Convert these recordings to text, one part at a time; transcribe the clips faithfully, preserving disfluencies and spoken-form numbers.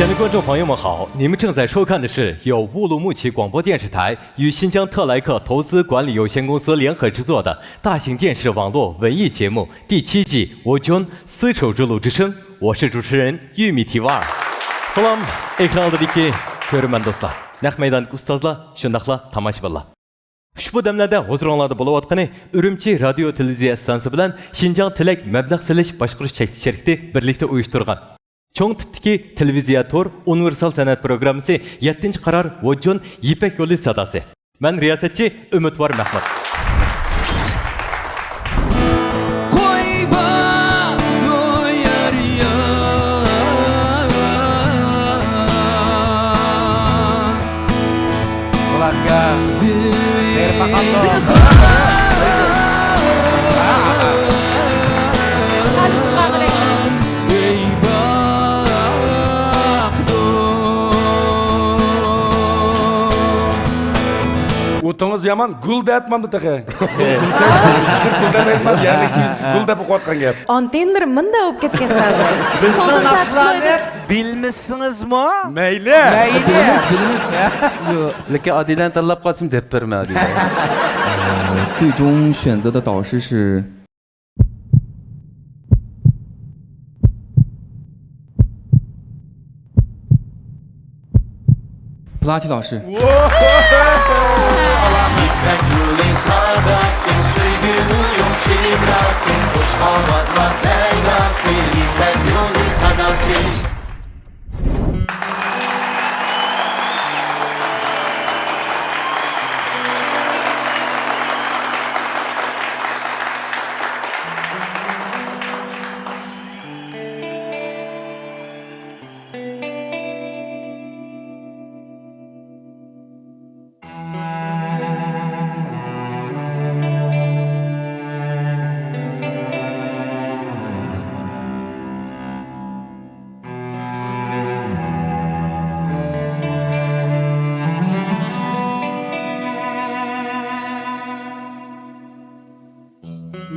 亲爱的观众朋友们好，你们正在收看的是由乌鲁木齐广播电视台与新疆特莱克投资管理有限公司联合制作的大型电视网络文艺节目第七季《ۋۇجۇن丝绸之路之声》，我是主持人玉米提瓦尔。سالام، ئېكران ئالدىدىكى كۆرۈرمەن دوستلار، نەق مەيداندىكى ئۇستازلار، شۇنداقلا تاماشىبىنلار. ئۇشبۇ دەملەردە ھۇزۇرۇڭلاردا بولۇۋاتقىنى ئۈرۈمچى رادىيو تېلېۋىزىيە ئىستانسىسى بىلەن شىنجاڭ تىلەك مەبلەغ سېلىش باشقۇرۇش چەكلىك شىركىتى بىرلىكتە ئۇيۇشتۇرغان چوڭ تىپتىكى تېلېۋىزىيە تور ئۇنىۋېرسال سەنئەت پروگراممىسى يەتتىنچى قارار ۋۇجۇن يىپەك يولى ساداسى. مەن رىياسەتچى ئۈمىدۋار مەھمۇت. قوي بار، تويار يار. بۇلارغا خەير باقامدۇ؟ ئوتىڭىز يامان، گۈل دەتمامدۇ تېخى؟ گۈل دەتمەيدىمان، يەرلىك گۈل دەپ ئوقۇۋاتقان گەپ. ئانتېننىلىرى مۇنداق بولۇپ كەتكەن. بىزنىڭ ناخشىلارنى بىلمىسىڭىزمۇ؟ مەيلى. مەيلى. بىلىمىز، بىلىمىز. ياق. لېكىن ئادىلەنى تاللاپ قالسىمۇ دەپ بەرمە ئادىلە. 最终选择的导师是 Platin 老师。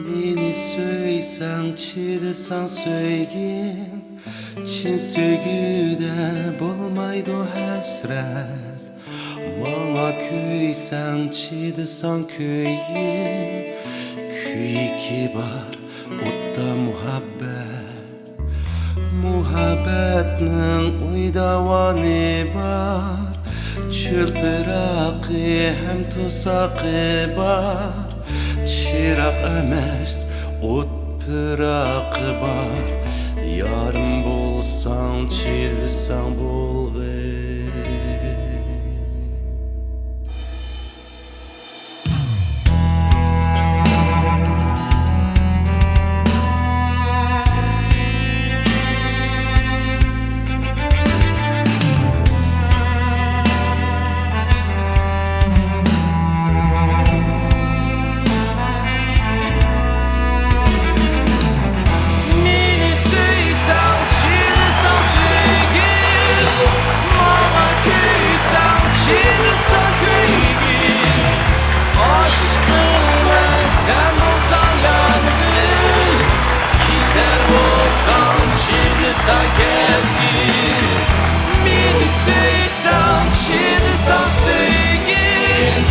مېنى سۆيسەڭ، چىدىساڭ سۆيگىن، چىن سۆيگۈدە بولمايدۇ ھەسرەت. ماڭا كۆيسەڭ، چىدىساڭ كۆيگىن، كۆيۈكى بار ئوتتا مۇھەببەت. مۇھەببەتنىڭ ئويداۋانى بار، چۆل پىراقى ھەم توساقى بار. چىراغ ئەمەس، ئوت پىراقى بار. يارىم بولساڭ، چىدىساڭ بولغىن. مېنى سۆيسەڭ، چىدىساڭ سۆيگىن، ماڭا كۆيسەڭ، چىدىساڭ كۆيگىن. ئاشىقىڭمەن سەن بولساڭ يانغىن، كېتەر بولساڭ، چىدىساڭ كەتكىن. مېنى سۆيسەڭ، چىدىساڭ سۆيگىن،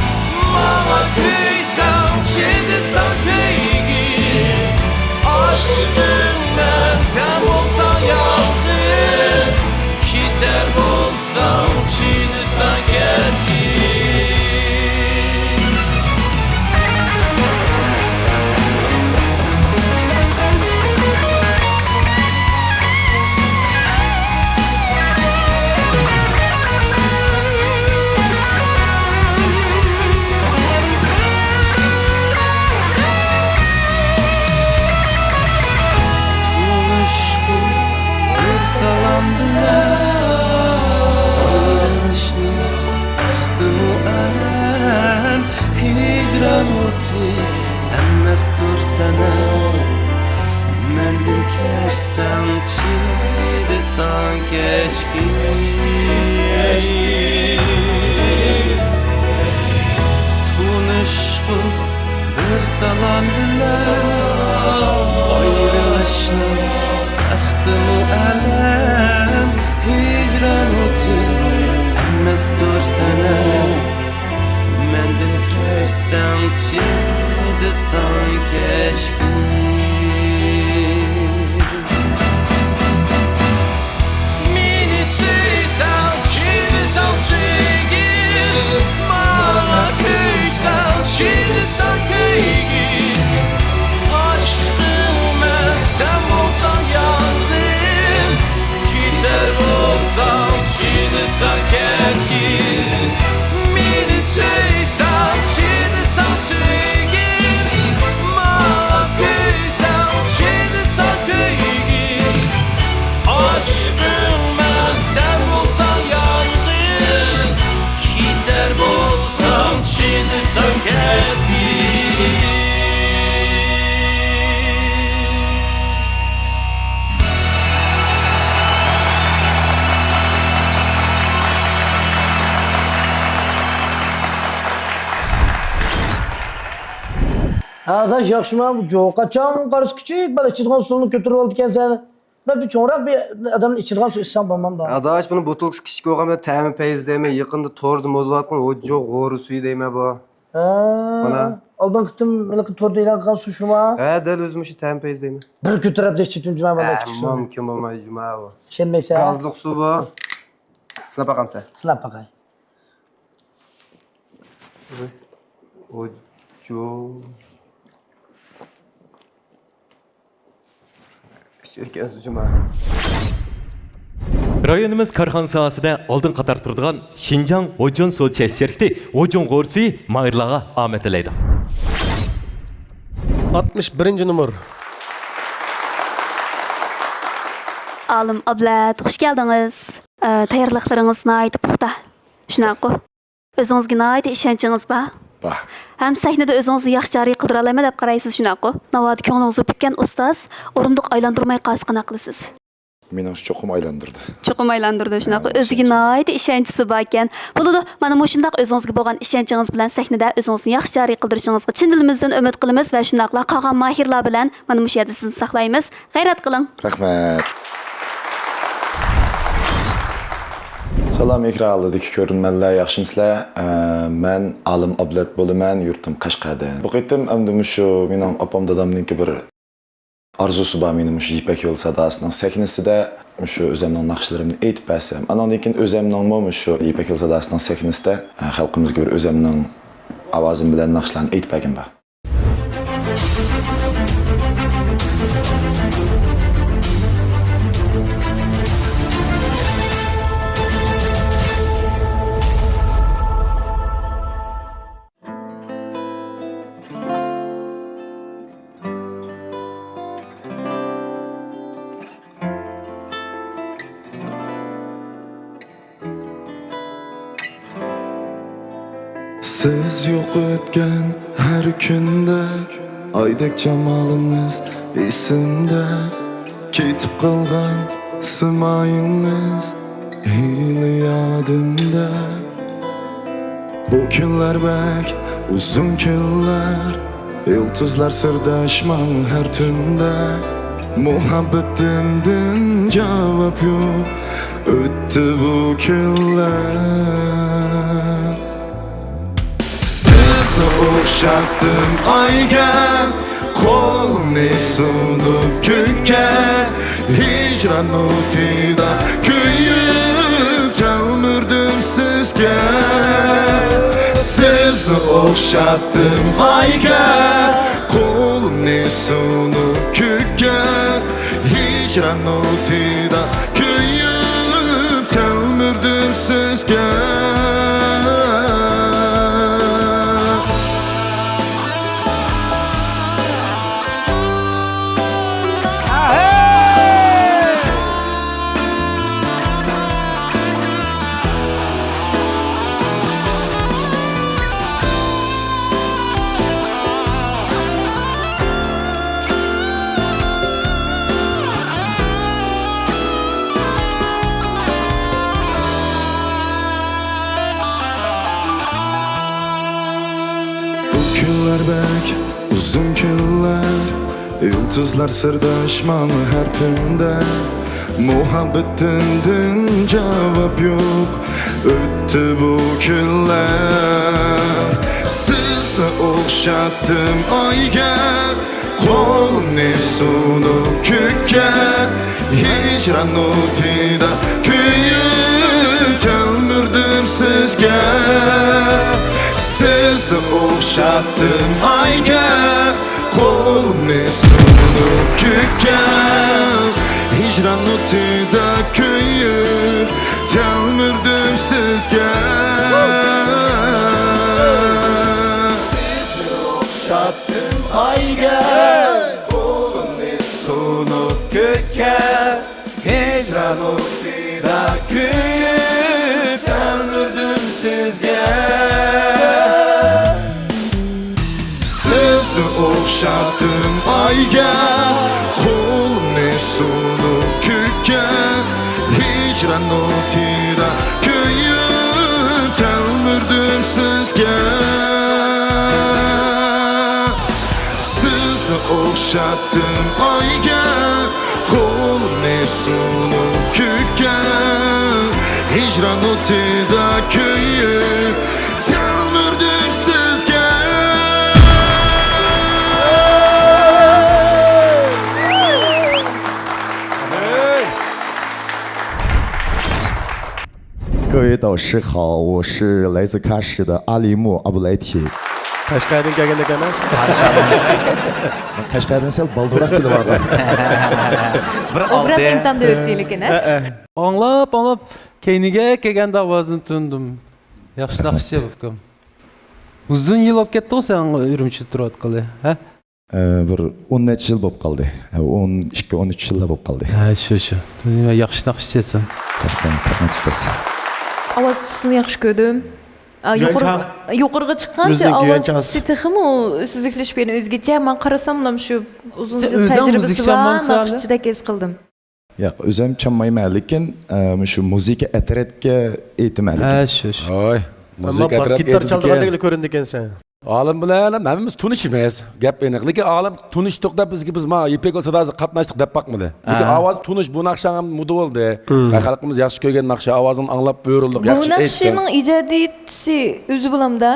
ماڭا كۆيسەڭ، چىدىساڭ كۆيگىن. ئاشىقىڭمەن سەن بولساڭ يانغىن، كېتەر بولساڭ، چىدىساڭ كەتكىن. تونۇشقۇ بىر سالام بىلەن، ئايرىلىشنىڭ تەختىمۇ ئەلەم، ھىجران ئوتى ئەممەستۇر سەنەم. مەندىن كەچسەڭ، چىدىساڭ كەچكىن. تونۇشقۇ بىر سالام بىلەن، ئايرىلىشنىڭ تەختىمۇ ئەلەم، ھىجران ئاداش، ياخشىمۇ؟ بۇ جوقاچان قارىسى كىچىك بالا ئىچىدىغان سۇنى كۆتۈرۈۋالىدىكەنسەن. بىر چوڭراق بىر ئادەمنى ئىچىدىغان سۇ ئىچسەڭ بولمامدۇ؟ ئاداش، بۇنىڭ بوتۇلكىسى كىچىك بولغان بىلەن تەمى پەيز دەيمەن، يېقىندا توردا مودا بولۇۋاتقان ھوججو غورا سۈيى دەيمەن بۇ. ھە، مانا. ئالدىنقى قېتىم ھېلىقى توردا ئېلان قىلغان سۇ شۇما؟ ھە، دەل ئۆزى مۇشۇ تەمى پەيز دەيمەن. بىر كۆتۈرەپ دەشتىتىم جۇما بالا ئىچكۈسىنى. مۇمكىن بولمايدۇ جۇما بۇ. ئىشەنمەيسەن؟ گازلىق سۇ بۇ. سىناپ باقامسەن؟ سىناپ باقاي. ھوججو. رايونىمىز كارخانا ساھەسىدە ئالدىن قاتاردا تۇرىدىغان شىنجاڭ ھوججون سۇ چەشتە شىركىتى ھوججون غورا سۈيى ماھىرلارغا ئامەت تىلەيدۇ. ئاتمىش بىرىنچى نومۇر. ئالىم ئابلەت، خۇش كەلدىڭىز. ئە، تەييارلىقلىرىڭىز ناھايىتى پۇختا. شۇنداققۇ؟ ئۆزىڭىزگە ناھايىتى ئىشەنچىڭىز بار. بار. ھەم سەھنىدە ئۆزىڭىزنى ياخشى جارى قىلدۇرالايمەن دەپ قارايسىز، شۇنداققۇ؟ ناۋادا كۆڭلىڭىزنى پۈككەن ئۇستاز ئورۇندۇق ئايلاندۇرماي قالسا قانداق قىلىسىز؟ مېنىڭچە چوقۇم ئايلاندۇرىدۇ. چوقۇم ئايلاندۇرىدۇ، شۇنداققۇ؟ ھە، ئۆزىگە ئىشەنچىم. ناھايىتى ئىشەنچىسى باركەن. بولىدۇ، مانا مۇشۇنداق ئۆزىڭىزگە بولغان ئىشەنچىڭىز بىلەن سەھنىدە ئۆزىڭىزنى ياخشى جارى قىلدۇرۇشىڭىزغا چىن دىلىمىزدىن ئۈمىد قىلىمىز ۋە شۇنداقلا قالغان ماھىرلار بىلەن مانا مۇشۇ يەردە سىزنى ساقلايمىز. غەيرەت قىلىڭ. رەھمەت. سالام، ئېكران ئالدىدىكى كۆرۈرمەنلەر، ياخشىمۇسىلەر؟ ئە، مەن ئالىم ئابلەت بولىمەن، يۇرتۇم قەشقەردىن. بۇ قېتىم ئەمدى مۇشۇ مېنىڭ ئاپام دادامنىڭكى بىر ئارزۇسى بار، مېنى مۇشۇ يىپەك يولى ساداسىنىڭ سەھنىسىدە مۇشۇ ئۆزەمنىڭ ناخشىلىرىمنى ئېيتىپ بەرسەم. ئانىڭدىن كېيىن ئۆزەمنىڭمۇ مۇشۇ يىپەك يولى ساداسىنىڭ سەھنىسىدە، ئە، خەلقىمىزگە بىر ئۆزەمنىڭ ئاۋازىم بىلەن ناخشىلارنى ئېيتىپ بەرگىنىم بار. سىز يوق ئۆتكەن ھەر كۈندە، ئايدەك جامالىڭىز ئېسىمدە، كېتىپ قالغان سىمايىڭىز ھېلى يادىمدا. بۇ كۈنلەر بەك ئۇزۇن كۈنلەر، يۇلتۇزلار سىرداش ماڭا ھەر تۈندە. مۇھەببىتىمدىن جاۋاب يوق، ئۆتتى بۇ كۈنلەر. سىزنى ئوخشاتتىم ئايغا، قولۇمنى سۇندۇم كۆككە. ھىجران ئوتىدا كۆيۈپ تەلمۈردۈم سىزگە. سىزنى ئوخشاتتىم ئايغا، قولۇمنى سۇنۇپ كۆككە. ھىجران ئوتىدا كۆيۈپ تەلمۈردۈم سىزگە. بۇ كۈنلەر بەك ئۇزۇن كۈنلەر، يۇلتۇزلار سىرداش ماڭا ھەر تۈندە. مۇھەببىتىمدىن جاۋاب يوق، ئۆتتى بۇ كۈنلەر. سىزنى ئوخشاتتىم ئايغا، قولۇمنى سۇنۇپ كۆككە. ھىجران ئوتىدا كۆيۈپ تەلمۈردۈم سىزگە. سىزنى ئوخشاتتىم ئايغا، قولۇمنى سۇنۇپ كۆككە. ھىجران ئوتىدا كۆيۈپ تەلمۈردۈم سىزگە. سىزنى ئوخشاتتىم ئايغا، قولۇمنى سۇنۇپ كۆككە. ھىجران ئوتىدا كۆيۈپ تەلمۈردۈم سىزگە. سىزنى ئوخشاتتىم ئايغا، قولۇمنى سۇنۇپ كۆككە. ھىجران ئوتىدا كۆيۈپ تەلمۈردۈم سىزگە. چاتتىم ئايگە، قولۇمنى سۇنۇپ كۆككە، ھىجران ئوتىدا كۆيۈپ، تەلمۈردۈم سىزگە. 各位导师好，我是来自喀什的阿里木阿布莱提。 قەشقەردىن كەلگەندەك ئەمەس؟ قەشقەردىن سەل بالدۇرراق كېلىۋالغان. بىر ئوبراز ئالدى. ئىمتىھاندا ئۆتتى لېكىن، ھە؟ ئاڭلاپ، ئاڭلاپ، كەينىگە كەلگەندە ئاۋازىنى تونۇدۇم. ياخشى ناخشىچى بوپكەن. ئۇزۇن يىل بولۇپ كەتتىغۇ سەن ئۈرۈمچىدە تۇرۇۋاتقىلى، ھە؟ ئە، بىر ئون نەچچە يىل بولۇپ قالدى. ئە، ئون ئىككى، ئون ئۈچ يىللا بولۇپ قالدى. ھە، شۇ، شۇ. ياخشى ناخشىچى سەن. رەھمەت، رەھمەت ئۇستاز. ئاۋاز تۈسىنى ياخشى كۆردۈم. ئا، يۇقىرى-، يۈەنچاڭ. يۇقىرىغا چىققانچە ئۆزىنىڭ ئاۋاز يۈەنچاڭ. تۈسى تېخىمۇ سۈزۈكلىشىپ، يەنە ئۆزگىچە. مەن قارىساملا شۇ ئۇزۇن سەن يىل ئۆزۈڭ تەجرىبىسى مۇزىكىچان بار مامسەن؟ ناخشىچىدەك ھېس قىلدىم. ياق، ئۆزۈم چالمايمەن، لېكىن، ئە، مۇشۇ مۇزىكا ئەترەتكە ئېيتىمەن، لېكىن. ھە، شۇ، شۇ. ھوي، ئەمما مۇزىكا باس ئەترەت گىتار ئېيتىدىكەن. چالغاندەكلا كۆرۈندىكەنسەن. ئالىم بىلەن ھەممىمىز تونۇش ئىمىز. گەپ ئېنىق. لېكىن ئالىم تونۇشتۇق دەپ بىزگە، بىز ما يىپەك ساداسىغا قاتناشتۇق دەپ باقمىدى. لېكىن ھە. ئاۋازى تونۇش، بۇ ناخشا ھەم مودا بولدى. ھىم. خەلقىمىز ياخشى كۆرگەن ناخشا، ئاۋازىنى ئاڭلاپ ئۆرۈلدۇق، بۇ ياخشى ئېيتتى. ناخشىنىڭ ئىجادىيەتچىسى ئۆزى بولامدا؟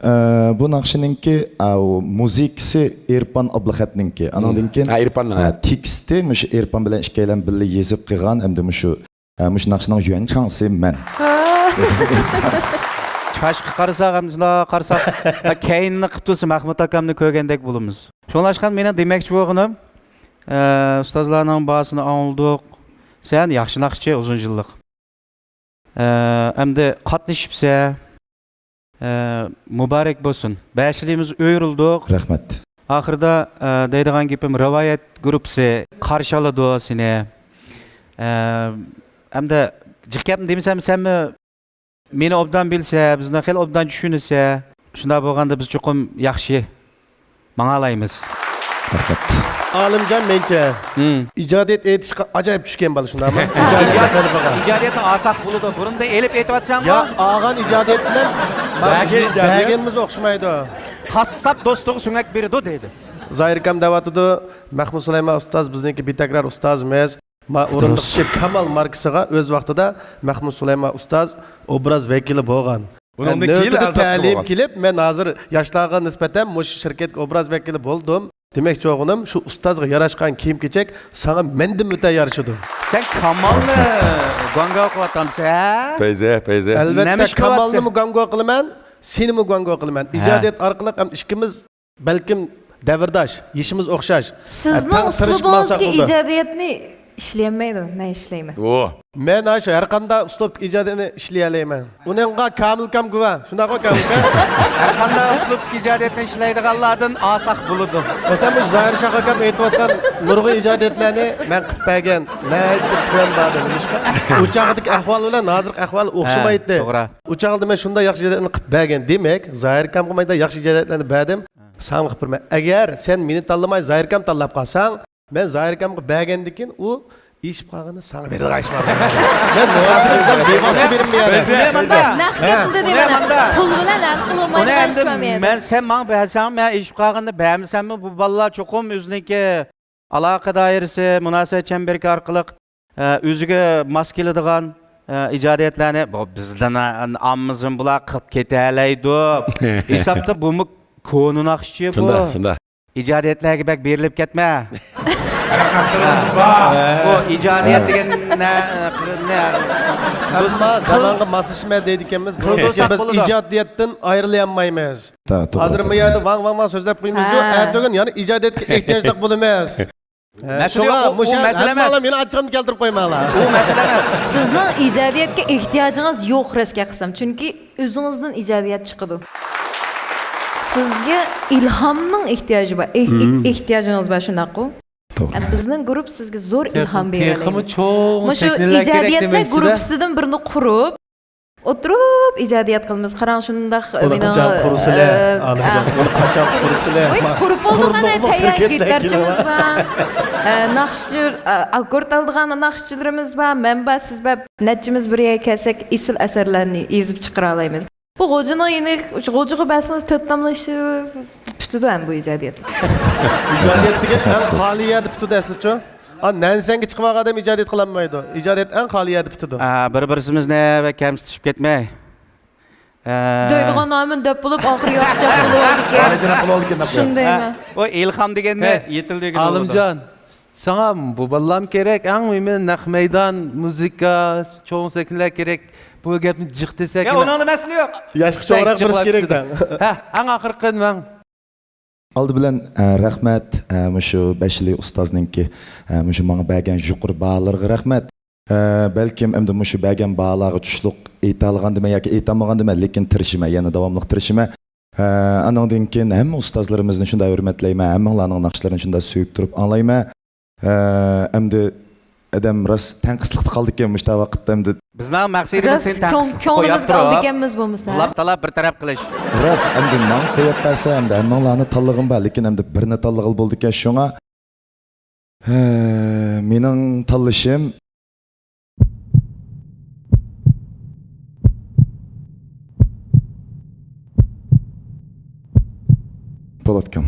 ئە، بۇ ناخشىنىڭكى، ئە، ئۇ مۇزىكىسى ئېرپان ئابلىخەتنىڭكى. ئانىڭدىن كېيىن، ھە، ئېرپاننىڭ، ھە، تېكىستى مۇشۇ ئېرپان بىلەن ئىككىيلەن بىللە يېزىپ قىلغان، ھەمدە مۇشۇ، ھە، مۇشۇ ناخشىنىڭ يۈەنچاڭسى مەن. ھا. چاشقا قارىساق، ھەم شۇنداق قارىساق، ھە، كەينىنى قىپتۇسى مەھمۇت ئاكامنى كۆرگەندەك بولىمىز. شۇڭلاشقان مېنىڭ دېمەكچى بولغىنىم، ئە، ئۇستازلارنىڭ باھاسىنى ئاڭلىدۇق. سەن ياخشى ناخشىچى، ئۇزۇن يىللىق. ئە، ئەمدى قاتنىشىپسە، ئە، مۇبارەك بولسۇن. بەشىلىمىز ئۆرۈلدۇق. رەھمەت. ئاخىرىدا، ئە، دەيدىغان گېپىم، رىۋايەت گۇرۇپپىسى قارشى ئالىدۇ سېنى. ئە، ئەمدى جىق گەپنى دېمىسەم، سەنمۇ مېنى ئوبدان بىلسە، بىزنى خېلى ئوبدان چۈشىنىسە، شۇنداق بولغاندا بىز چوقۇم ياخشى ماڭالايمىز. رەھمەت. ئالىمجان، مەنچە، ھىم. ئىجادىيەت ئېيتىشقا ئاجايىپ چۈشكەن بالا، شۇنداقمۇ؟ ئىجادىيەتنىڭ قېلىپىغا. ئىجادىيەتنى ئالساق بولىدۇ. بۇرۇندىن ئېلىپ ئېيتىۋاتساڭغۇ. يا، ئالغان ئىجادىيەت بىلەن بەرگىن، بەرگىنىمىز ئوخشىمايدۇ. قاسساپ دوستىغا سۆڭەك بېرىدۇ دەيدۇ. زاھىركام دەۋاتىدۇ، مەخمۇت سۇلايمان ئۇستاز بىزنىڭكى بىتەكرار ئۇستازىمىز. ما ئورۇندۇقتىكى كامال ماركىسىغا ئۆز ۋاقتىدا مەخمۇت سۇلايمان ئۇستاز ئوبراز ۋەكىلى بولغان. بۇنىڭدىن كېيىن نۆۋىتىدە تەلىيىم كېلىپ، مەن ھازىر ياشلارغا نىسبەتەن مۇشۇ شىركەتكە ئوبراز ۋەكىلى بولدۇم. دېمەكچى بولغىنىم، شۇ ئۇستازغا ياراشقان كىيىم-كېچەك ساڭا مەندىن ئۆتە يارىشىدۇ. سەن كامالنى گۇاڭگاۋ قىلىۋاتامسەن، ھە؟ پەيزە، پەيزە. ئەلۋەتتە، نېمە ئىش قىلىۋاتىسەن؟ كامالنىمۇ گۇاڭگاۋ قىلىمەن، سېنىمۇ گۇاڭگاۋ قىلىمەن. ھە. ئىجادىيەت ئارقىلىق ھەم ئىككىمىز بەلكىم دەۋرداش، يېشىمىز ئوخشاش. سىزنىڭ تەڭ تىرىشىپ ماڭساق ئۇسلۇبىڭىزدىكى بولىدۇ. ئىجادىيەتنى ئىشلىيەلمەيدۇ، مەن ئىشلەيمەن. ئۇ. مەن ھە شۇ ھەر قانداق ئۇسلۇبتىكى ئىجادىيەتنى ئىشلىيەلەيمەن. ئۇنىڭغا كامىلكام گۇۋاھ. شۇنداققۇ، كامىلكام؟ ھەر قانداق ئۇسلۇبتىكى ئىجادىيەتنى ئىشلەيدىغانلاردىن ئالساق بولىدۇ. مەسىلەن، بۇ زاھىر شاھ ئاكام ئېيتىۋاتقان نۇرغۇن ئىجادىيەتلەرنى مەن قىلىپ بەرگەن. ناھايىتى تۆۋەن باھادا، نېمىشقا؟ ئۇ چاغدىكى ئەھۋال بىلەن ھازىرقى ئەھۋال ئوخشىمايتتى. ھە، توغرا. ئۇ چاغدا مەن شۇنداق ياخشى ئىجادىيەتنى قىلىپ بەرگەن. دېمەك، زاھىركامغا مايدا ياخشى ئىجادىيەتلەرنى بەردىم. ساڭا قىلىپ بېرىمەن. ئەگەر سەن مېنى تاللىماي، زاھىركام تاللاپ قالساڭ، مەن زاھىركامغا بەرگەندىن كېيىن ئۇ ئېشىپ قالغىنى ساڭا بېرىدىغان ئىش بار. مەن مۇناسىۋەت بىۋاسىتە بېرىمەن يا. بەزى، بەزى. نەق گەپنى دېمەيمەن. پۇل بىلەن ھەل قىلالمايدىغان ئىش بار مەن. مەن سەن ماڭا بەرسەڭ، مەن ئېشىپ قالغىنىنى بەرمىسەممۇ، بۇ بالىلار چوقۇم ئۆزىنىڭكى ئالاقە دائىرىسى، مۇناسىۋەت چەمبىرىكى ئارقىلىق، ئە، ئۆزىگە ماس كېلىدىغان، ئە، ئىجادىيەتلەرنى، بۇ بىزدىن ئاممىسىنى بۇلار قىلىپ كېتەلەيدۇ. ھېسابتا بۇمۇ كونا ناخشىچى بۇ. شۇنداق، شۇنداق. ئىجادىيەتلەرگە بەك بېرىلىپ كەتمە. بۇ ئىجادىيەت دېگەن نە، نە، ئەمما زامانغا ماسلىشىمەن دەيدىكەنمىز. بۇ قىلدۇرساق بولىدۇ. بىز ئىجادىيەتتىن ئايرىلالمايمىز. تا-، توغرا، ھازىر بۇ توغرا. يەردە ۋاڭ، ۋاڭ، ۋاڭ سۆزلەپ قويىمىزدۇ. ھە. ئەتىگۈن يەنە ئىجادىيەتكە ئېھتىياجلىق بولىمىز. ھە، مەسىلە شۇڭا يوق، ئۇ، مۇشۇ ئۇ مەسىلە ئەمما ئەمەس. مېنى ئاچچىقىمنى كەلتۈرۈپ قويماڭلار. ئۇ مەسىلە ئەمەس. سىزنىڭ ئىجادىيەتكە ئېھتىياجىڭىز يوق، راستىگە قىلسام. چۈنكى ئۆزىڭىزدىن ئىجادىيەت چىقىدۇ. سىزگە ئىلھامنىڭ ئېھتىياجى بار. ئېھ-، ئېھ-، مم. ئېھتىياجىڭىز بار، شۇنداققۇ؟ توغرا. ئە، بىزنىڭ گۇرۇپپا سىزگە زور ئىلھام بېرەلەيمىز. تېخىمۇ چوڭ مۇشۇ شەكىللەر كېرەك ئىجادىيەتلەر دېمەكچىدە. گۇرۇپپىسىدىن بىرنى قۇرۇپ، ئولتۇرۇپ ئىجادىيەت قىلىمىز. قاراڭ، شۇنداق مېنىڭ، قاچان قۇرىسىلە، ئە، ئالىمجان، ئە، ئۇنى قاچان قۇرىسىلە؟ ۋاي، قۇرۇپ بولدۇق، قۇرۇپ مانا، بولدۇق، تەييار شىركەتلەر گىتارچىمىز بار. ئە، ناخشىچى، ئە، ئاككورد ئالىدىغان ناخشىچىلىرىمىز بار. مەن بار، سىز بار. نەچچىمىز بىر يەرگە كەلسەك، ئېسىل ئەسەرلەرنى يېزىپ چىقىرالايمىز. بۇ غوجىنىڭ يەنە، غوجىغا بەرسىڭىز تۆت تاملىشى پۈتىدۇ ھەم بۇ ئىجادىيەت. ئىجادىيەت دېگەن ئەڭ خالىي يەردە پۈتىدۇ ئەسلىچۇ. ئا، نەنسەڭگە چىقىۋالغان ئادەم ئىجادىيەت قىلالمايدۇ. ئىجادىيەت ئەڭ خالىي يەردە پۈتىدۇ. ئا، بىر-بىرسىمىزنى بەك كەمسىتىشىپ كەتمەي. ئە. دەيدىغان نامىنى دەپ بولۇپ، ئاخىرى ياخشىچاق بولۇۋالدىكەن. ئالىجاناب بولۇۋالدىكەن دەپ. شۇندايمەن. ئە، ئۇ ئىلھام دېگەننى ھە، يېتىلدۈرگىلى بولىدۇ. ئالىمجان، ساڭا بۇ بالىلارمۇ كېرەك، ئەڭ مۇھىمى نەق مەيدان، مۇزىكا، چوڭ سەھنىلەر كېرەك. بۇ گەپنى جىق دېسەك، يا، ئۇنىڭدا مەسىلە يوق. ياشقا چوڭراق بىرسى كېرەك دەڭ. ھە، ئەڭ ئاخىرقى مەن. ئالدى بىلەن، ئە، رەھمەت، ئە، مۇشۇ بەشلى ئۇستازنىڭكى، ئە، مۇشۇ ماڭا بەرگەن يۇقىرى باھالىرىغا رەھمەت. ئە، بەلكىم ئەمدى مۇشۇ بەرگەن باھالارغا تۇشلۇق ئېيتالىغاندىمەن ياكى ئېيتالمىغاندىمەن، لېكىن تىرىشىمەن، يەنە داۋاملىق تىرىشىمەن. ئە، ئانىڭدىن كېيىن ھەممە ئۇستازلىرىمىزنى شۇنداق ھۆرمەتلەيمەن، ھەممىڭلارنىڭ ناخشىلىرىنى شۇنداق سۆيۈپ تۇرۇپ ئاڭلايمەن. ئە، ئەمدى ئادەم راست تەنقىدلىقتا قالدىكەن مۇشۇ ۋاقىتتا ئەمدى. بىزنىڭ مەقسىتىمىز راست سېنى كۆڭ-، تەنقىدلىققا قويۇپ كۆڭلىمىزگە تۇرۇپ، ئالىدىكەنمىز بولمىسا، ھە؟ لاپ تالاپ بىر تەرەپ قىلىش. راست، ئەمدى ماڭا قويۇپ بەرسە، ئەمدى ھەممىڭلارنى تاللىغۇم بار، لېكىن ئەمدى بىرنى تاللىغىلى بولىدىكەن، شۇڭا، ھە، مېنىڭ تاللىشىم. بولاتكەن.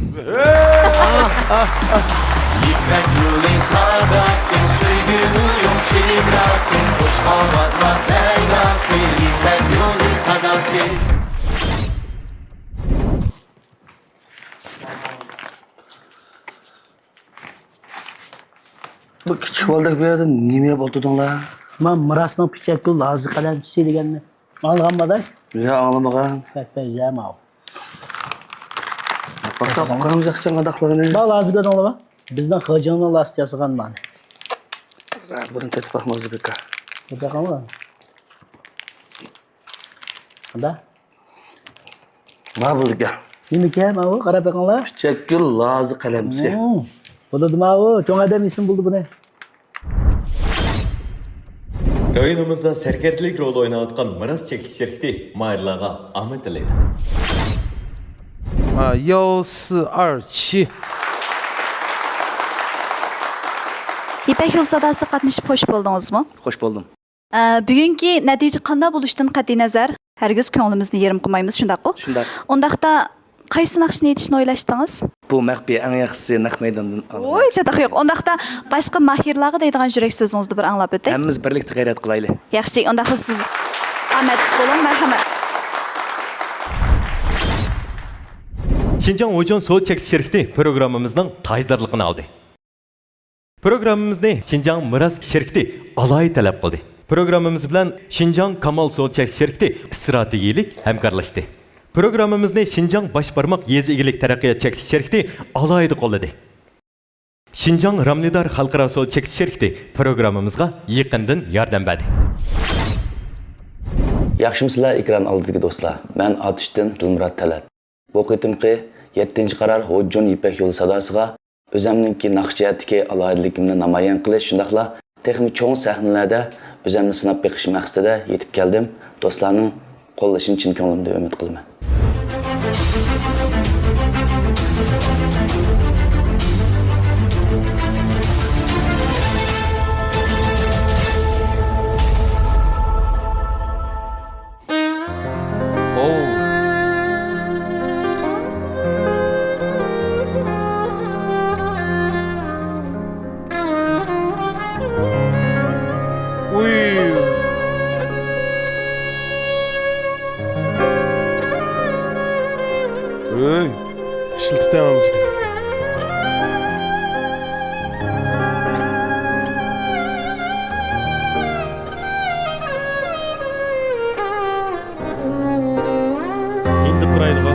يىپەك يولى ساداسى، سۆيگۈنىڭ يوق چېگراسى، خۇش ئاۋازلار سەيداسى، يىپەك يولى ساداسى. بۇ كىچىك بالىدەك بۇ يەردە نېمە يەپ ئولتۇردۇڭلار؟ مانا مىراسنىڭ پىچەك گۈل لازى قەلەمچىسى دېگەننى ئاڭلىغانما ئاداش؟ ياق، ئاڭلىمىغان. بەك بەنزەيمۇ. باسا ئۇقامىز ياخشى قانداقلىقىنى. بار لازى كۆردۈڭلارمۇ؟ بىزنىڭ غىجىنىڭ لاستا ياسىغان مانا. بۇنى تېتىپ باقمىزدى بىكار. تېتىپ باقاڭلار. قانداق؟ ما بولىدىكەن. نېمىكەن ماۋۇ؟ قاراپ بېقىڭلار. پىچەكگۈل لازى قەلەمچىسى. مم. بولىدۇ ماۋۇ. چوڭ ئادەم يېسىمۇ بولىدۇ بۇنى. ئويۇنىمىزدا سەركەردىلىك رولى ئويناۋاتقان مىراس چەكلىك شىركىتى ماھىرلارغا ئامەت تىلەيدۇ. 啊，幺四二七. يىپەك يولى ساداسىغا قاتنىشىپ خوش بولدىڭىزمۇ؟ خوش بولدۇم. ئە، بۈگۈنكى نەتىجە قانداق بولۇشىدىن قەتئىينەزەر، ھەرگىز كۆڭلىمىزنى يېرىم قىلمايمىز، شۇنداققۇ؟ شۇنداق. ئۇنداقتا قايسى ناخشىنى ئېيتىشنى ئويلاشتىڭىز؟ بۇ مەخپىي، ئەڭ ياخشىسى نەق مەيداندىن ئاڭلىنىدۇ. ۋوي، چاتاق يوق. ئۇنداقتا باشقا ماھىرلارغا دەيدىغان يۈرەك سۆزىڭىزنى بىر ئاڭلاپ ئۆتەي. ھەممىمىز بىرلىكتە غەيرەت قىلايلى. ياخشى، ئۇنداقتا سىز ئامەتلىك بولۇڭ، مەرھەمەت. شىنجاڭ ھوجيون سودا چەكلىك شىركىتى پروگراممىمىزنىڭ تاجدارلىقىنى ئالدى. پروگراممىمىزنى شىنجاڭ مىراس شىركىتى ئالاھىدە تەلەپ قىلدى. پروگراممىمىز بىلەن شىنجاڭ كامال سودا چەكلىك شىركىتى ئىستراتېگىيەلىك ھەمكارلاشتى. پروگراممىمىزنى شىنجاڭ باش بارماق يېزا ئىگىلىك تەرەققىيات چەكلىك شىركىتى ئالاھىدە قوللىدى. شىنجاڭ رامنىدار خەلقئارا سودا چەكلىك شىركىتى پروگراممىمىزغا يېقىندىن ياردەم بەردى. ياخشىمۇسىلەر ئېكران ئالدىدىكى دوستلار؟ مەن ئاتۇشتىن دىلمۇرات تەلەت. بۇ قېتىمقى يەتتىنچى قارار ھوجيون يىپەك يولى ساداسىغا ئۆزەمنىڭكى ناخشا جەھەتتىكى ئالاھىدىلىكىمنى نامايان قىلىش، شۇنداقلا تېخىمۇ چوڭ سەھنىلەردە ئۆزەمنى سىناپ بېقىش مەقسىتىدە يېتىپ كەلدىم. دوستلارنىڭ قوللىشىنى چىن كۆڭلۈمدىن ئۈمىد قىلىمەن. ئۆي، ئىشلىتىپ تەڭ ئالمىسىكەن. ئىندىپ تۇرايلىغۇ.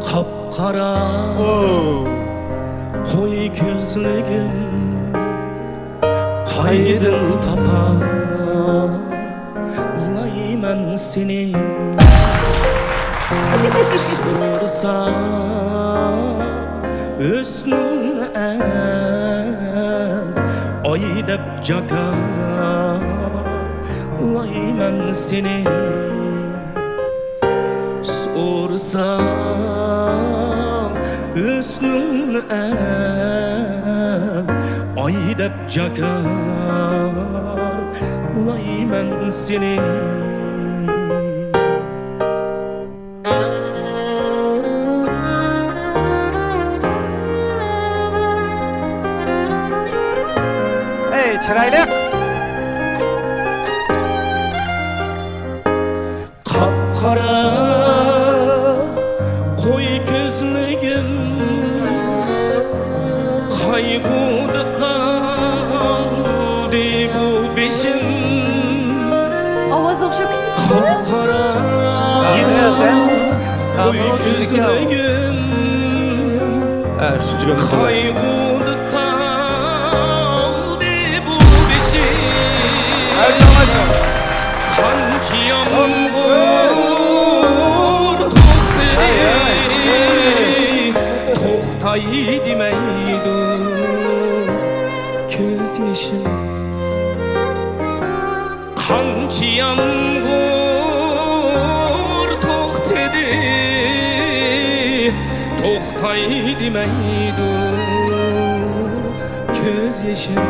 قاپقارا قوي كۆزلۈكۈم، قايدىن تاپالايمەن سېنى؟ سورىسا ھۆسنۈڭنى ئەل ئاي دەپ جاكارلايمەن سېنى. سورىسا ھۆسنۈڭنى ئەل ئاي دەپ جاكارلايمەن سېنى. ئەي، چىرايلىق! قاپقارا قوي كۆزلىرىم، قايغۇدا قالدى بۇ بېشىم. ئاۋاز ئوخشاپ كېتىپتۇ. قاپقارا قوي كۆزلىرىم، قايغۇدا قالدى بۇ بېشىم. قانچە يامغۇر توختىدى، توختاي دېمەيدۇ كۆز يېشىم. قانچە يامغۇر توختىدى، توختاي دېمەيدۇ كۆز يېشىم.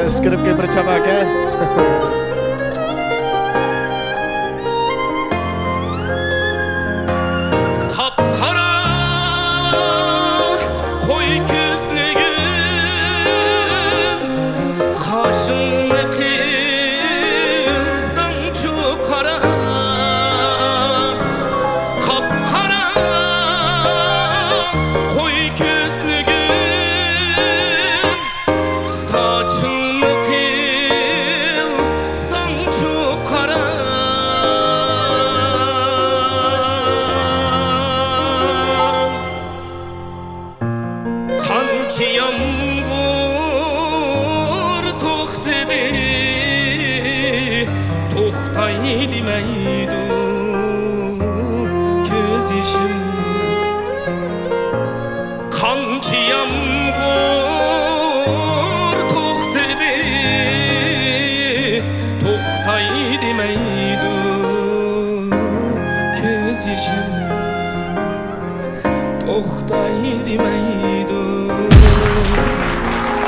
ئىسكىرىپكە بىر چاپاكە. قاپقارا قوي كۆزلۈگۈم، قاشىڭنى قىلساڭچۇ قارا. قاپقارا قوي كۆزلۈگۈم، ساچىڭنى قىلساڭچۇ قارا. قانچە يامغۇر توختىدى، توختاي دېمەيدۇ كۆز يېشىم. قانچە يامغۇر توختىدى، توختاي دېمەيدۇ كۆز يېشىم. توختاي دېمەيدۇ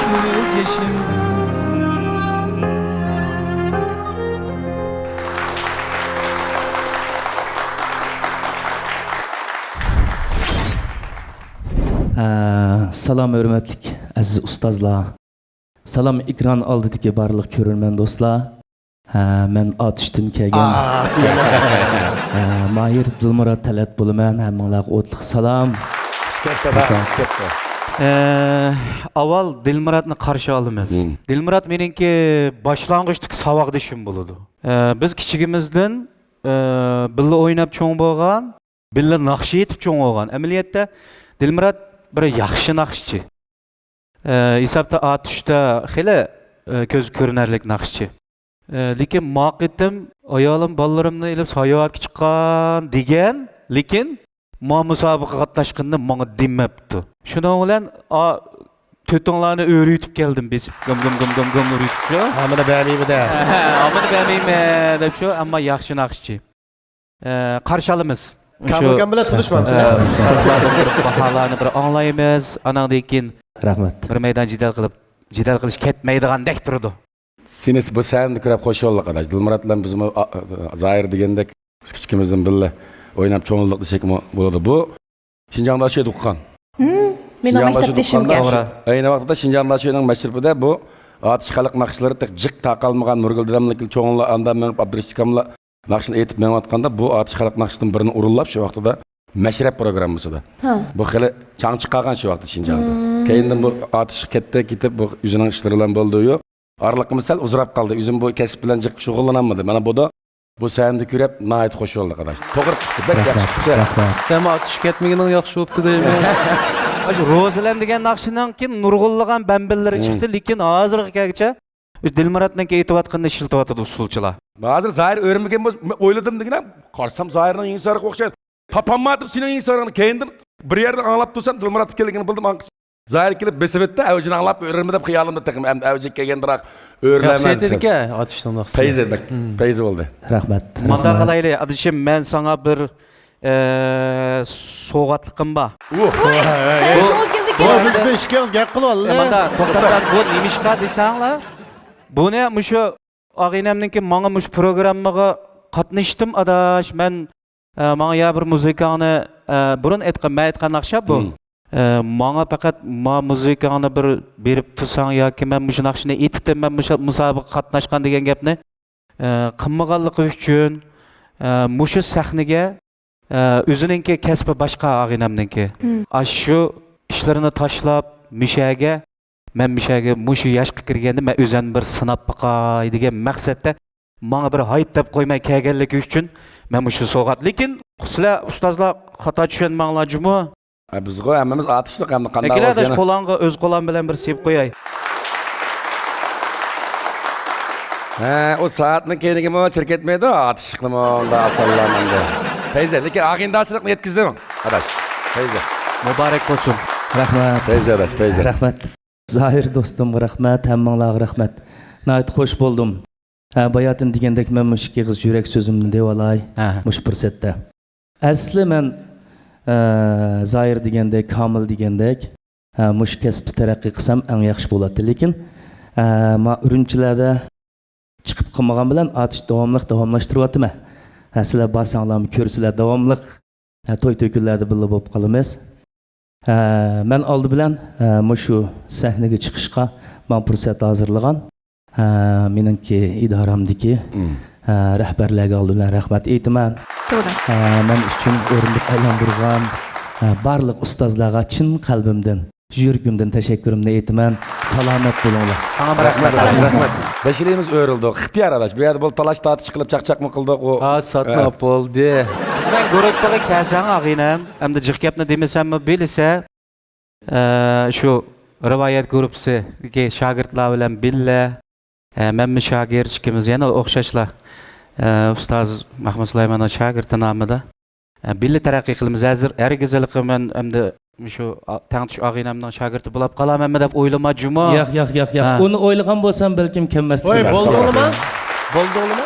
كۆز يېشىم. ئە، سالام، ھۆرمەتلىك ئەزىز ئۇستازلار. سالام، ئېكران ئالدىدىكى بارلىق كۆرۈرمەن دوستلار. ھە، مەن ئاتۇشتىن كەلگەن. ئا. ھە، ماھىر دىلمۇرات تەلەت بولىمەن. ھەممىڭلارغا ئوتلۇق سالام. خۇش كەپسەن، خۇش كەپسەن. ئە، ئاۋۋال دىلمۇراتنى قارشى ئالىمىز. ھىم. دىلمۇرات مېنىڭكى باشلانغۇچتىكى ساۋاقدىشىم بولىدۇ. ئە، بىز كىچىكىمىزدىن، ئە، بىللە ئويناپ چوڭ بولغان، بىللە ناخشا ئېيتىپ چوڭ بولغان. ئەمەلىيەتتە دىلمۇرات بىر ياخشى ناخشىچى. ئە، ھېسابتا ئاتۇشتا خېلى، ئە، كۆزگە كۆرۈنەرلىك ناخشىچى. ئە، لېكىن ما قېتىم ئايالىم، بالىلىرىمنى ئېلىپ ساياھەتكە چىققان دېگەن، لېكىن ما مۇسابىقىگە قاتناشقىنىنى ماڭا دېمەپتۇ. شۇنىڭ بىلەن، ئا، تۆتۈڭلارنى ئۆرۈيتۈپ كەلدىم، بېسىپ، گۇم، گۇم، گۇم، گۇم، گۇم ئۆرۈيتۈپچۇ. ھامىنى بەرمەيمىدە. ھامىنى بەرمەيمەن دەپچۇ، ئەمما ياخشى ناخشىچى. ئە، قارشى ئالىمىز. كامىلكان بىلەن تونۇشمامسىز؟ ئە، ئۇستازلاردىن بىر باھالارنى بىر ئاڭلايمىز. ئاناڭدىن كېيىن رەھمەت. بىر مەيدان جېدەل قىلىپ، جېدەل قىلىش كەتمەيدىغاندەك تۇرىدۇ. سېنى بۇ سەھنىدە كۆرۈپ خۇش بولدۇق، ئاداش. دىلمۇرات بىلەن بىزمۇ، ئا، زاھىر دېگەندەك، بىز كىچىكىمىزدىن بىللە ئويناپ چوڭ بولدۇق دېسەكمۇ بولىدۇ. بۇ شىنجاڭدا ئاشۇ ئوقۇغان. ھىم، مېنىڭ مەكتەپدىشىمكەن. ئەينى ۋاقىتتا شىنجاڭدا ئاشۇنىڭ مەشرىپىدە بۇ ئاتۇش خەلق ناخشىلىرى تېخى جىق تارقالمىغان، نۇرگۈل دادامنىڭكى چوڭلار ئاندا مېڭىپ، ئابدۇرېشىت ئاكاملا ناخشىنى ئېيتىپ مېڭىۋاتقاندا، بۇ ئاتۇش خەلق ناخشىدىن بىرىنى ئورۇنلاپ، شۇ ۋاقتىدا مەشرەپ پروگراممىسىدا. ھە. بۇ خېلى چاڭ چىقارغان شۇ ۋاقىتتا شىنجاڭدا. مم. كېيىندىن بۇ ئاتۇش كەتتى، كېتىپ، بۇ ئۆزىنىڭ ئىشلىرى بىلەن بولدى. يو، ئارىلىقىمىز سەل ئۇزىراپ قالدى. ئۆزۈم بۇ كەسىپ بىلەن جىق شۇغۇللىنالمىدىم. مانا بۇدا بۇ سەھنىدە كۆرۈپ ناھايىتى خۇش بولدۇق، ئاداش. توغرا قىپسىز، بەك ياخشى قىپسىز. سەن ئاتۇشقا كەتمىگىنىڭ ياخشى بوپتۇ دەيمەن. ئاشۇ روزىلەن دېگەن ناخشىنىڭكى نۇرغۇنلىغان بەمبىلىرى چىقتى، لېكىن ھازىرغا كەلگۈچە دىلمۇراتنىڭكى ئېيتىۋاتقىنىنى ئىشلىتىۋاتىدۇ ئۇسسۇلچىلار. ھازىر زاھىر ئۆرمىگەن بولسا، مەن ئويلىدىم دېگىنە، قارىسام زاھىرنىڭ يېڭى سارىقى ئوخشايدۇ. تاپالمايتتىم سېنىڭ يېڭى سارىقىڭنى. كەينىدىن بىر يەردىن ئاڭلاپ تۇرسام، دىلمۇرات ئىكەنلىكىنى بىلدىم. ئاڭ-، زاھىر كېلىپ بېسىۋەتتى، ئەۋجىنى ئاڭلاپ ئۆرمىدى دەپ خىيالىمدا تېخىمۇ ئەمدى ئەۋجىگە كەلگەندىراق ئۆرلەيمەن دېسەم. ياخشى ئېيتىدىكەن، ئاتۇشنىڭ ناخشىسى. پەيزى بەك، پەيزى بولدى. رەھمەت. مۇنداق قىلايلى، ئادىشىم، مەن ساڭا بىر، ئە، سوۋغاتلىقىم بار. ئۇھ. بۇ، بۇ، بىز بىر ئىككى ئېغىز گەپ قىلىۋالدى. ئە، مانا، توختاپ، بۇ نېمىشقا دېسەڭلار، بۇنى مۇشۇ ئاغىنەمنىڭكى ماڭا مۇشۇ پروگراممىغا قاتنىشتىم، ئاداش، مەن، ئە، ماڭا يا بىر مۇزىكاڭنى، ئە، بۇرۇن ئېيتقان، مەن ئېيتقان ناخشا بۇ. مم. ئە، ماڭا پەقەت ما مۇزىكاڭنى بىر بېرىپ تۇرساڭ ياكى مەن مۇشۇ ناخشىنى ئېيتتىم، مەن مۇشۇ مۇسابىقىگە قاتناشقان دېگەن گەپنى، ئە، قىلمىغانلىقى ئۈچۈن، ئە، مۇشۇ سەھنىگە، ئە، ئۆزىنىڭكى كەسپى باشقا ئاغىنەمنىڭكى. مم. ئاشۇ ئىشلىرىنى تاشلاپ، مۇشەگە مەن مۇشەگە مۇشۇ ياشقا كىرگەندە مەن ئۆزۈمنى بىر سىناپ باقاي دېگەن مەقسەتتە ماڭا بىر ھايت دەپ قويماي كەلگەنلىكى ئۈچۈن مەن مۇشۇ سوۋغات. لېكىن سىلەر ئۇستازلار خاتا چۈشەنمەڭلار جۇمۇ. ھە، بىزغۇ ھەممىمىز ئاتۇشلۇق، ھەمدە قانداق ئەكېلە بولسا ئاداش، يەنە قولۇڭغا ئۆز قولۇڭ بىلەن بىر سېلىپ قوياي. ھە، ئۇ سائەتنىڭ كەينىگىمۇ چىرىپ كەتمەيدۇ، ئاتۇشلۇقنىمۇ ئۇنداق ئاسانلا ئەمدى. پەيزى، لېكىن ئاغىنىدارچىلىقنى يەتكۈزدۈڭ، ئاداش. پەيزى. مۇبارەك بولسۇن. رەھمەت. پەيزى ئاداش، پەيزى. رەھمەت. زاھىر دوستۇمغا رەھمەت، ھەممىڭلارغا رەھمەت. ناھايىتى خوش بولدۇم. ھە، باياتىن دېگەندەك، مەن مۇشۇ ئىككى ئېغىز يۈرەك سۆزۈمنى دەۋالاي، ھە، مۇشۇ پۇرسەتتە. ئەسلى مەن، ئە، زاھىر دېگەندەك، كامىل دېگەندەك، ھە، مۇشۇ كەسىپتە تەرەققىي قىلسام ئەڭ ياخشى بولاتتى. لېكىن، ئە، ما ئۈرۈمچىلەردە چىقىپ قالمىغان بىلەن ئاتۇش داۋاملىق داۋاملاشتۇرۇۋاتىمەن. ھە، سىلەر بارساڭلارمۇ كۆرىسىلەر داۋاملىق. ھە، توي-تۆكۈنلەردە بىللە بولۇپ قالىمىز. ھە، مەن ئالدى بىلەن، ھە، مۇشۇ سەھنىگە چىقىشقا ماڭا پۇرسەت ھازىرلىغان، ھە، مېنىڭكى ئىدارەمدىكى، مم، ھە، رەھبەرلەرگە ئالدى بىلەن رەھمەت ئېيتىمەن. توغرا. ھە، مەن ئۈچۈن ئورۇندۇق ئايلاندۇرغان، ھە، بارلىق ئۇستازلارغا چىن قەلبىمدىن، يۈرىكىمدىن تەشەككۈرۈمنى ئېيتىمەن. سالامەت بولۇڭلار. ساڭا رەھمەت، رەھمەت. بەشىلىمىز ئۆرۈلدى. ئىختىيار ئاداش. بۇ يەردە بولۇپ تالاش تارتىش قىلىپ چاقچاقمۇ قىلدۇق. ئۇ، ھە، ساتنا بولدى. بىزنىڭ گۇرۇپپىغا كەلسەڭ، ئاغىنەم، ئەمدى جىق گەپنى دېمىسەممۇ بىلىسە، ئە، شۇ رىۋايەت گۇرۇپپىسىدىكى شاگىرتلار بىلەن بىللە، ئە، مەنمۇ شاگىرت ئىككىمىز يەنە ئوخشاشلا، ئە، ئۇستاز مەھمۇت سۇلايماننىڭ شاگىرتى نامىدا، ئە، بىللە تەرەققىي قىلىمىز. ھازىر ھەرگىز ھېلىقى مەن ئەمدى مۇشۇ ئا-، تەڭتۇش ئاغىنەمنىڭ شاگىرتى بولاپ قالامەنمۇ دەپ ئويلىما جۇمۇ. ياق، ياق، ياق، ياق. ھە. ئۇنى ئويلىغان بولسام بەلكىم كەلمەستىكەن. ۋاي، بولدىڭلىما؟ بولدىڭلىما؟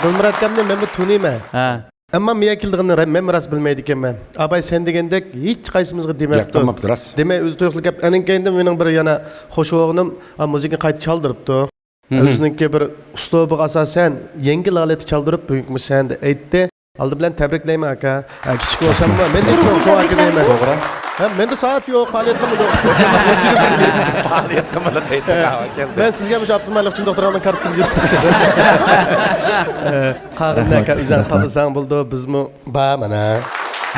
دىلمۇرات ئاكامنى مەنمۇ تونۇيمەن. ھە. ئەمما مىيا كېلىدىغىنىنى رە-، مەنمۇ راست بىلمەيدىكەنمەن. ئاباي سەن دېگەندەك ھېچقايسىمىزغا دېمەپتۇ. گەپ قىلماپتۇ، راست. دېمەي ئۆزى تۇيۇقسىز گەپ. ئانىڭ كەينىدىن مېنىڭ بىر يەنە خوش بولغىنىم، ئا، مۇزىكىنى قايتا چالدۇرۇپتۇ. مم. ئۆزىنىڭكى بىر ئۇسلۇبىغا ئاساسەن يەڭگىل ھالەتتە چالدۇرۇپ، بۈگۈنكى مۇشۇ سەھنىدە ئېيتتى. ئالدى بىلەن تەبرىكلەيمەن، ئاكا. ھە، كىچىك بولساممۇ، مەن نەچچە چوڭ، چوڭ ئاكا دەيمەن. توغرا. ھە، مەندە سائەت يوق، پائالىيەت قىلمىدۇق. پائالىيەت قىلمىدۇق دەيدۇ. ھە. مەن سىزگە مۇشۇ ئابدۇلمەلىك ئۈچۈن دوختۇرنىڭ كارتىسىنى بېرىپ. قالغىنىنى، ئاكا، ئۆزۈڭ خالىساڭ بولىدۇ، بىزمۇ بار مانا.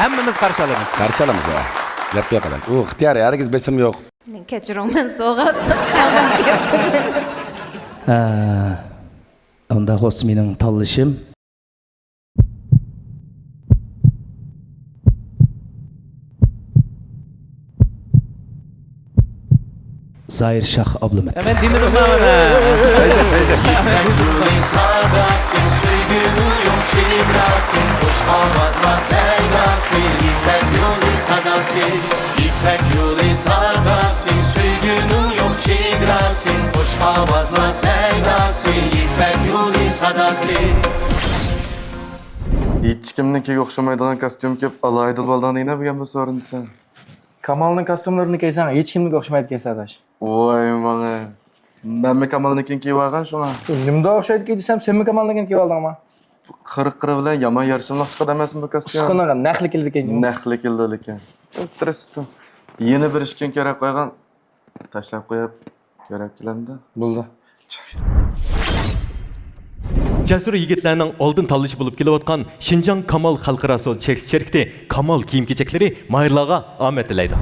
ھەممىمىز قارشى ئالىمىز. قارشى ئالىمىز، ھە. گەپ يوق، ئاداش. ئۇ ئىختىيار، ھەرگىز بېسىم يوق. كەچۈرۈڭ، مەن سوغات. ھە، ئۇنداق بولسا مېنىڭ تاللىشىم. زاھىر شاھ ئابلىمىت. يا، مەن دېمىدىممۇ مانا. يىپەك يولى ساداسى، سۆيگۈنىڭ يوق چېگراسى، خۇش ئاۋازلار سەيداسى، يىپەك يولى ساداسى. يىپەك يولى ساداسى، سۆيگۈنىڭ يوق چېگراسى، خۇش ئاۋازلار سەيداسى، يىپەك يولى ساداسى. ھېچكىمنىڭكىگە ئوخشىمايدىغان كاستيۇم كىيىپ، ئالاھىدە بولۇۋالدىڭ، نېمە بولغان بۇ سورۇن دېسەم؟ كامالنىڭ كاستيۇملىرىنى كىيسەڭ، ھېچكىمنىڭكىگە ئوخشىمايدىكەنسەن، ئاداش. ۋاي ماڭا. مەنمۇ كامالنىڭكىنى كىيىۋالغان شۇڭا. نېمىنداق ئوخشايدىكەن دېسەم، سەنمۇ كامالنىڭكىنى كىيىۋالدىڭما؟ قىرىق قىرى بىلەن يامان يارىشىملىق چىقىدۇ ئەمەسمۇ بۇ كاستيۇم؟ ئۇسقىنىڭغا نەقلىك كېلىدىكەن جۇمۇ. نەقلىك كېلىدۇ لېكىن. ئۆلتۈرۈسىتۇ. يەنە بىر ئىككى كۈن كېرەك قويغان. تاشلاپ قويۇپ كېرەك كېلەمدۇ؟ بولدى. جەسۇر يىگىتلەرنىڭ ئالدىن تاللىشى بولۇپ كېلىۋاتقان شىنجاڭ كامال خەلقئارا سودا چەكلىك شىركىتى كامال كىيىم-كېچەكلىرى ماھىرلارغا ئامەت تىلەيدۇ.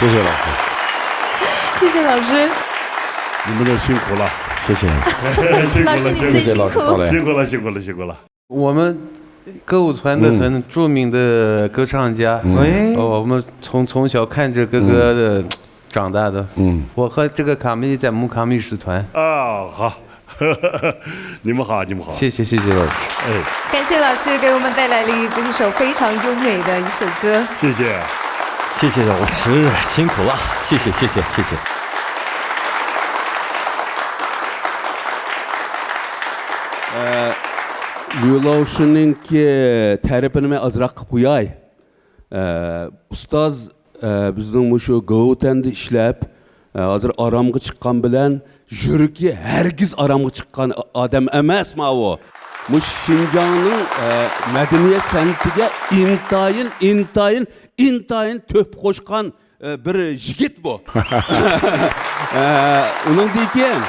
谢谢老师。谢谢老师。你们都辛苦了。谢谢。辛苦了，老师，你们辛苦。辛苦了，辛苦了，辛苦了。我们歌舞团的很著名的歌唱家，嗯。哎。呃，我们从，从小看着哥哥的长大的。嗯。我和这个卡米在木卡米乐团。啊，好。你们好，你们好。谢谢，谢谢老师。哎。感谢老师给我们带来了一，这首非常优美的一首歌。谢谢。谢谢老师，辛苦了。谢谢，谢谢，谢谢。 ئە، ليۇلاۋشىنىڭكى تەرىپىنى مەن ئازراق قىلىپ قوياي. ئە، ئۇستاز، ئە، بىزنىڭ مۇشۇ گوۋۇتەندە ئىشلەپ، ئە، ھازىر ئارامغا چىققان بىلەن يۈرىكى ھەرگىز ئارامغا چىققان ئادەم ئەمەس ماۋۇ. مۇشۇ شىنجاڭنىڭ، ئە، مەدەنىيەت سەنئىتىگە ئىنتايىن، ئىنتايىن، ئىنتايىن تۆھپە قوشقان ئە، بىر يىگىت بۇ. ئە، ئۇنىڭدىن كېيىن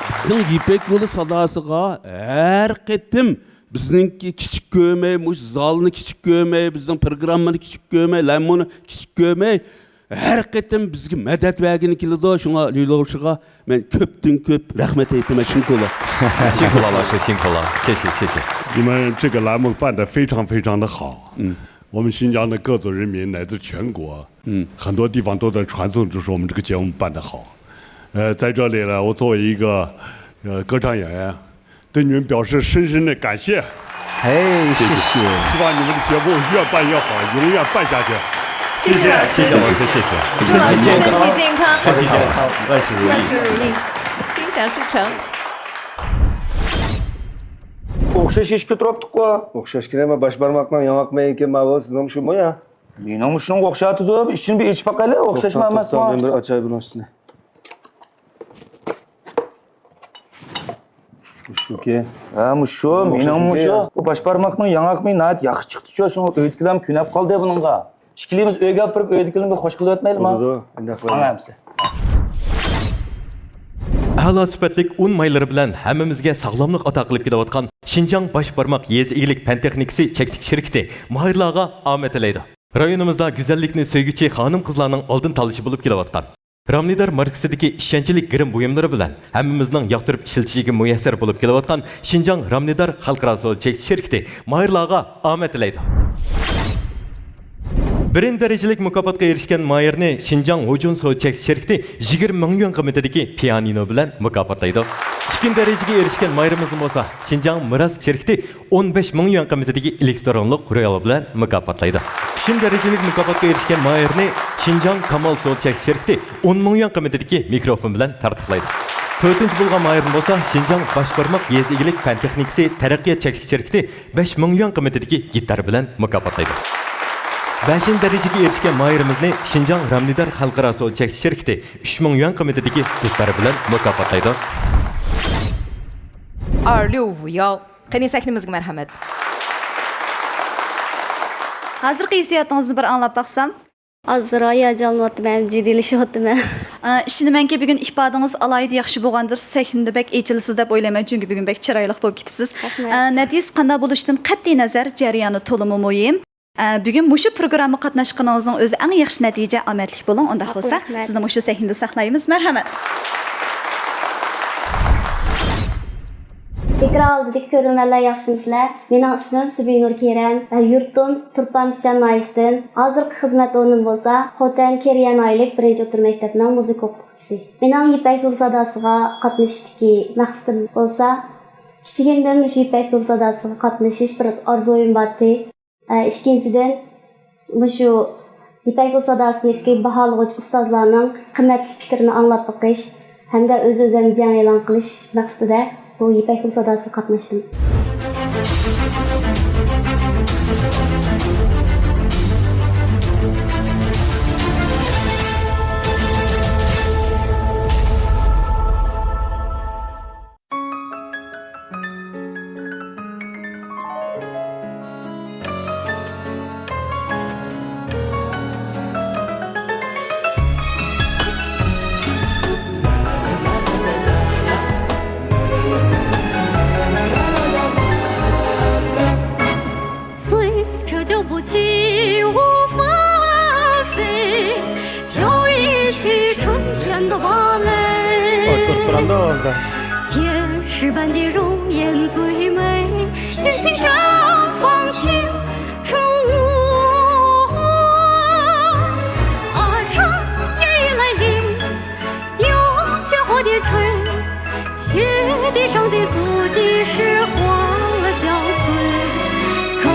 بىزنىڭ يىپەك يولى ساداسىغا ھەر قېتىم بىزنىڭكى كىچىك كۆرمەي، مۇشۇ زالنى كىچىك كۆرمەي، بىزنىڭ پروگراممىنى كىچىك كۆرمەي، لەممۇنى كىچىك كۆرمەي، ھەر قېتىم بىزگە مەدەت بەرگىلى كېلىدۇ. شۇڭا ليۇلاۋشىغا مەن كۆپتىن كۆپ رەھمەت ئېيتىمەن، شىنكولا. 辛苦了，老师，辛苦了，谢谢，谢谢。你们这个栏目办得非常非常的好。嗯。我们新疆的各族人民乃至全国，嗯。很多地方都在传颂，就是我们这个节目办得好。呃，在这里呢，我作为一个，呃，歌唱演员，对你们表示深深的感谢。哎，谢谢。希望你们的节目越办越好，永远办下去。谢谢老师。谢谢老师，谢谢。祝老师身体健康，身体健康，万事如意。万事如意，心想事成。ئوخشاش ئىشىككە تۇرۇپتۇققۇ. ئوخشاش كىرەمە، باش بارماقنىڭ ياڭاق مەيىكى ماۋۇ، سىزنىڭ شۇمۇ يا؟ مېنىڭمۇ شۇنىڭغا ئوخشاۋاتىدۇ. ئىچىنى بىر ئېچىپ باقايلى، ئوخشاشمۇ توختاڭ، ئەمەسمۇ؟ توختاڭ، مەن بىر ئاچاي بۇنىڭ ئۈستىنى. مۇشۇكى؟ ھە، مۇشۇ، مېنىڭمۇ مۇشۇ. بۇ باش بارماقنىڭ ياڭاق مېيى ناھايىتى ياخشى چىقتىچۇ، شۇڭا ئۆيدىكىلەرمۇ كۆنۈپ قالدى بۇنىڭغا. ئىككىلىمىز ئۆيگە ئاپىرىپ، ئۆيدىكىلەرنى بىر خوش قىلىۋەتمەيلىما؟ بولىدۇ، ئۇنداق قىلايلى. ماڭا ئەمسە. ئەلا سۈپەتلىك ئۇن مايلىرى بىلەن ھەممىمىزگە ساغلاملىق ئاتا قىلىپ كېلىۋاتقان شىنجاڭ باش بارماق يېزا ئىگىلىك پەن تېخنىكىسى چەكلىك شىركىتى ماھىرلارغا ئامەت تىلەيدۇ. رايونىمىزدا گۈزەللىكنى سۆيگۈچى خانىم-قىزلارنىڭ ئالدىن تاللىشى بولۇپ كېلىۋاتقان رامنىدار ماركىسىدىكى ئىشەنچلىك گىرىم بۇيۇملىرى بىلەن ھەممىمىزنىڭ ياقتۇرۇپ ئىشلىتىشىگە مۇيەسسەر بولۇپ كېلىۋاتقان شىنجاڭ رامنىدار خەلقئارا سودا چەكلىك شىركىتى ماھىرلارغا ئامەت تىلەيدۇ. بىرىنچى دەرىجىلىك مۇكاپاتقا ئېرىشكەن ماھىرنى شىنجاڭ ھوجۇن سودا چەكلىك شىركىتى يىگىرمە مىڭ يۈەن قىممىتىدىكى پىيانىنو بىلەن مۇكاپاتلايدۇ. ئىككىنچى دەرىجىگە ئېرىشكەن ماھىرىمىزنى بولسا شىنجاڭ مىراس شىركىتى ئون بەش مىڭ يۈەن قىممىتىدىكى ئېلېكترونلۇق رويال بىلەن مۇكاپاتلايدۇ. ئۈچىنچى دەرىجىلىك مۇكاپاتقا ئېرىشكەن ماھىرنى شىنجاڭ كامال سودا چەكلىك شىركىتى ئون مىڭ يۈەن قىممىتىدىكى مىكروفون بىلەن تارتۇقلايدۇ. تۆتىنچى بولغان ماھىرنى بولسا شىنجاڭ باش بارماق يېزا ئىگىلىك پەن تېخنىكىسى تەرەققىيات چەكلىك شىركىتى بەش مىڭ يۈەن قىممىتىدىكى گىتار بىلەن مۇكاپاتلايدۇ. بەشىنچى دەرىجىگە ئېرىشكەن ماھىرىمىزنى شىنجاڭ رامنىدار خەلقئارا سودا چەكلىك شىركىتى ئۈچ مىڭ يۈەن قىممىتىدىكى دۇتار بىلەن مۇكاپاتلايدۇ. ئارليۇ ۋۇياۋ. قېنى، سەھنىمىزگە مەرھەمەت. ھازىرقى ھېسسىياتىڭىزنى بىر ئاڭلاپ باقسام. ئازراق ھاياجانلىنىۋاتىمەن، جىددىيلىشىۋاتىمەن. ئە، ئىشىنىمەنكى، بۈگۈن ئىپادىڭىز ئالاھىدە ياخشى بولغاندۇر، سەھنىدە بەك ئېچىلىسىز دەپ ئويلايمەن، چۈنكى بۈگۈن بەك چىرايلىق بولۇپ كېتىپسىز. رەھمەت. ئە، نەتىجىسى قانداق بولۇشىدىن قەتئىينەزەر، جەريانى تولىمۇ مۇھىم. ئە، بۈگۈن مۇشۇ پروگراممىغا قاتناشقىنىڭىزنىڭ ئۆزى ئەڭ ياخشى نەتىجە، ئامەتلىك بولۇڭ. ئۇنداق بولسا، رەھمەت. سىزنى مۇشۇ سەھنىدە ساقلايمىز. مەرھەمەت. ئېكران ئالدىدىكى كۆرۈرمەنلەر ياخشىمۇسىلەر؟ مېنىڭ ئىسمىم سۈبۈينۇر كېرەم، يۇرتۇم تۇرپان پىچان ناھىيەسىدىن. ھازىرقى خىزمەت ئورنۇم بولسا خوتەن كېرىيە ناھىيەلىك بىرىنچى ئوتتۇرا مەكتەپنىڭ مۇزىكا ئوقۇتقۇچىسى. مېنىڭ يىپەك يولى ساداسىغا قاتنىشىشتىكى مەقسىتىم بولسا، كىچىكىمدىن مۇشۇ يىپەك يولى ساداسىغا قاتنىشىش بىر ئارزۇيۇم بارتى. ئىككىنچىدىن، مۇشۇ يىپەك يولى ساداسىدىكى باھالىغۇچى ئۇستازلارنىڭ قىممەتلىك پىكرىنى ئاڭلاپ بېقىش ھەمدە ئۆز-ئۆزۈم جەڭ ئېلان قىلىش مەقسىتىدە بۇ يىپەك يولى ساداسىغا قاتناشتىم. 起舞纷飞，跳一曲春天的芭蕾。 ئۇتتۇرۇپ تۇرامدۇ ئاۋازدا؟ 天使般的容颜最美，尽情绽放青春无悔。啊，春天已来临，有些花点缀，雪地上的足迹是欢乐相随。看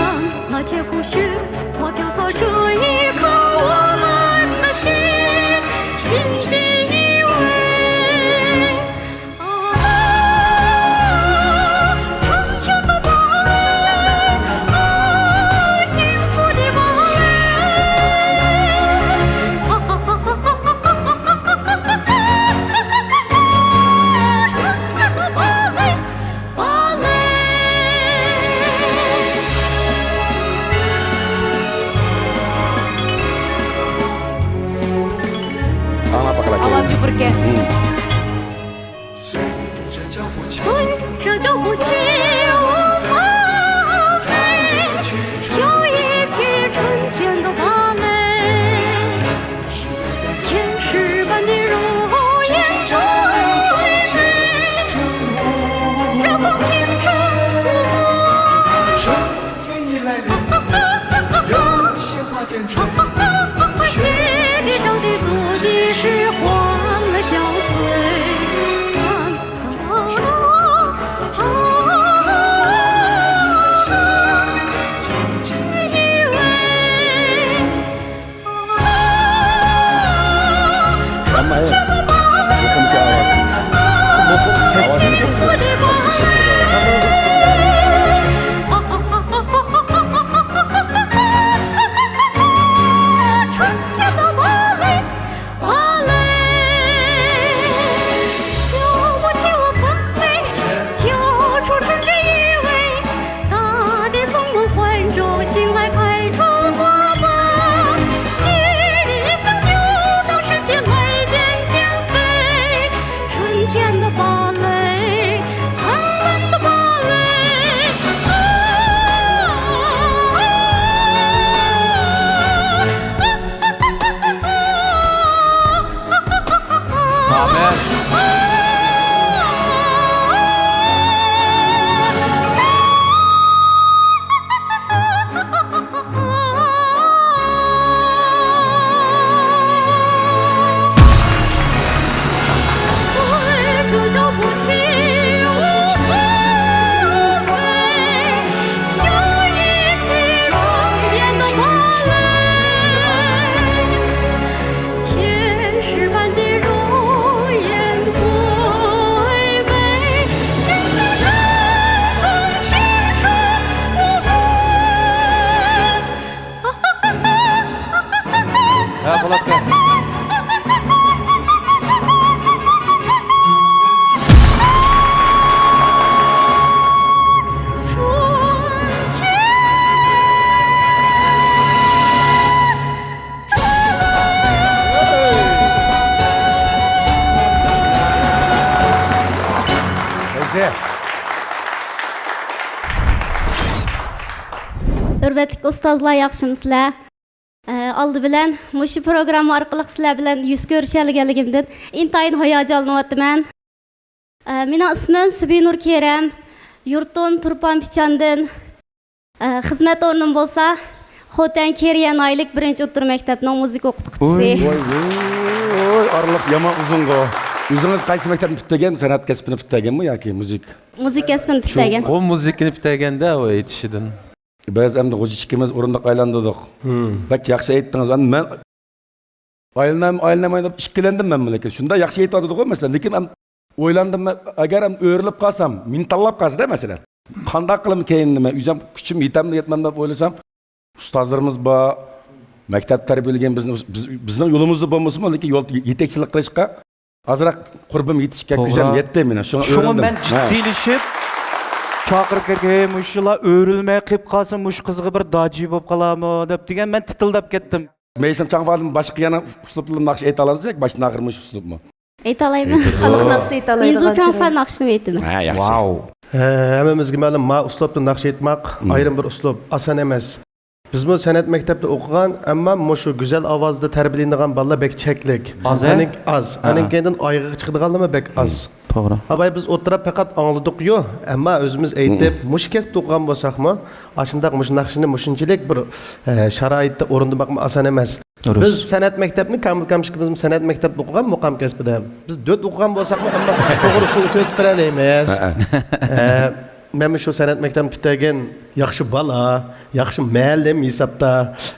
那天空雪花飘洒这一刻，我们的心紧紧依偎。 啊，春天的芭蕾，啊，幸福的芭蕾。啊，春天的芭蕾，芭蕾。 ئاڭلاپ باقايلى. ئاۋاز يۇقىرىكەن. 随着脚步起舞纷飞，跳一曲春天的芭蕾。天使般的容颜最美，绽放青春。 雪地上的足迹是欢乐相随。依偎。 大地送我欢钟，醒来开出花吧。七里香柳到山间来见尖飞，春天的芭蕾，灿烂的芭蕾。啊，啊，啊，啊，啊。 天使般的容颜最美，尽情绽放青春无悔。 ھە، پولات ئاكا. 春天。 ھۆرمەتلىك ئۇستازلار، ياخشىمۇسىلەر؟ ئە، ئالدى بىلەن مۇشۇ پروگرامما ئارقىلىق سىلەر بىلەن يۈز كۆرۈشەلىگەنلىكىمدىن ئىنتايىن ھاياجانلىنىۋاتىمەن. ئە، مېنىڭ ئىسمىم سۈبىنۇر كېرەم، يۇرتۇم تۇرپان پىچاندىن. ئە، خىزمەت ئورنۇم بولسا خوتەن كېرىيە ناھىيەلىك بىرىنچى ئوتتۇرا مەكتەپنىڭ مۇزىكا ئوقۇتقۇچىسى. ۋوي، ۋوي، ئارىلىق يامان ئۇزۇنغۇ. ئۆزىڭىز قايسى مەكتەپنى پۈتتۈرگەن؟ سەنئەت كەسپىنى پۈتتۈرگەنمۇ ياكى مۇزىكا؟ مۇزىكا كەسپىنى پۈتتۈرگەن. ئۇ مۇزىكىنى پۈتتۈرگەندە ئۇ ئېيتىشىدىن. بىز ئەمدى غوجا ئىككىمىز ئورۇندۇق ئايلاندۇردۇق. بەك ياخشى ئېيتتىڭىز. ئەمدى مەن ئايلىنايمۇ، ئايلىنايمۇ دەپ ئىككىلەندىم مەنمۇ، لېكىن شۇنداق ياخشى ئېيتىۋاتىدىغۇ، مەسىلەن. لېكىن ئەم-، ئويلاندىم مەن، ئەگەر ئەم ئۆرۈلۈپ قالسام، مىنتاللاپ قالسا-دە، مەسىلەن. قانداق قىلىمەن كەينىدە مەن؟ ئۆزۈم كۈچۈم يېتەمدۇ، يەتمەمدۇ دەپ ئويلىسام، ئۇستازلىرىمىز بار، مەكتەپ تەربىيەلىگەن بىزنى، بىز، بىزنىڭ يولىمىزدا بولمىسىمۇ، لېكىن يول يېتەكچىلىك قىلىشقا ئازراق قۇربۇم يېتىشكە، توغرا. كۈچۈم يەتتى مېنىڭ. شۇڭا شۇڭا ئۆرۈلدۈم. مەن ھە. جىددىيلىشىپ، چاقىرىپ كەتكەن، «ھەي، مۇشۇلار ئۆرۈلمەي قېلىپ قالسا، مۇشۇ قىزغا بىر داجى بولۇپ قالارمۇ؟» دەپ دېگەن، مەن تىتىلداپ كەتتىم. مەيسەم چاڭفادىن باشقا يەنە ئۇسلۇبلىرىم ناخشا ئېيتالامسىز ياكى باشتىن ئاخىر مۇشۇ ئۇسلۇبمۇ؟ ئېيتالايمەن. خەلق ناخشىسى ئېيتالايدىغان ئىنزۇ چاڭفا ناخشىسىنى ئېيتىمەن. ھە، ياخشى. ۋاۋ. ھە، ھەممىمىزگە مەلۇم، ما ئۇسلۇبتا ناخشا ئېيتماق ئايرىم بىر ئۇسلۇب، ئاسان ئەمەس. بىزمۇ سەنئەت مەكتەپتە ئوقۇغان، ئەمما مۇشۇ گۈزەل ئاۋازدا تەربىيەلىنىدىغان بالىلار بەك چەكلىك. ئاز، ھە؟ ئانىڭ، ئاز. ھە. ئانىڭ كەينىدىن ئايىغىغا چىقىدىغانلارمۇ بەك ئاز. توغرا. ئاباي، بىز ئوتتۇرا پەقەت ئاڭلىدۇقيۇ، ئەمما ئۆزىمىز ئېيتىپ، مۇشۇ كەسىپتە ئوقۇغان بولساقمۇ، ئاشۇنداق مۇشۇ ناخشىنى مۇشۇنچىلىك بىر، ئە، شارائىتتا ئورۇندىماقمۇ ئاسان ئەمەس. دۇرۇس. بىز سەنئەت مەكتەپنى، كامىل كامىشىكىمىزمۇ سەنئەت مەكتەپتە ئوقۇغان مۇقام كەسپىدە. بىز دۆت ئوقۇغان بولساقمۇ، ئەمما توغرا ئۇسۇلنى كۆرسىتىپ بېرەلەيمىز. ھە. ئە، مەنمۇ شۇ سەنئەت مەكتەپنى پۈتتۈرگەن ياخشى بالا، ياخشى مۇئەللىم ھېسابتا.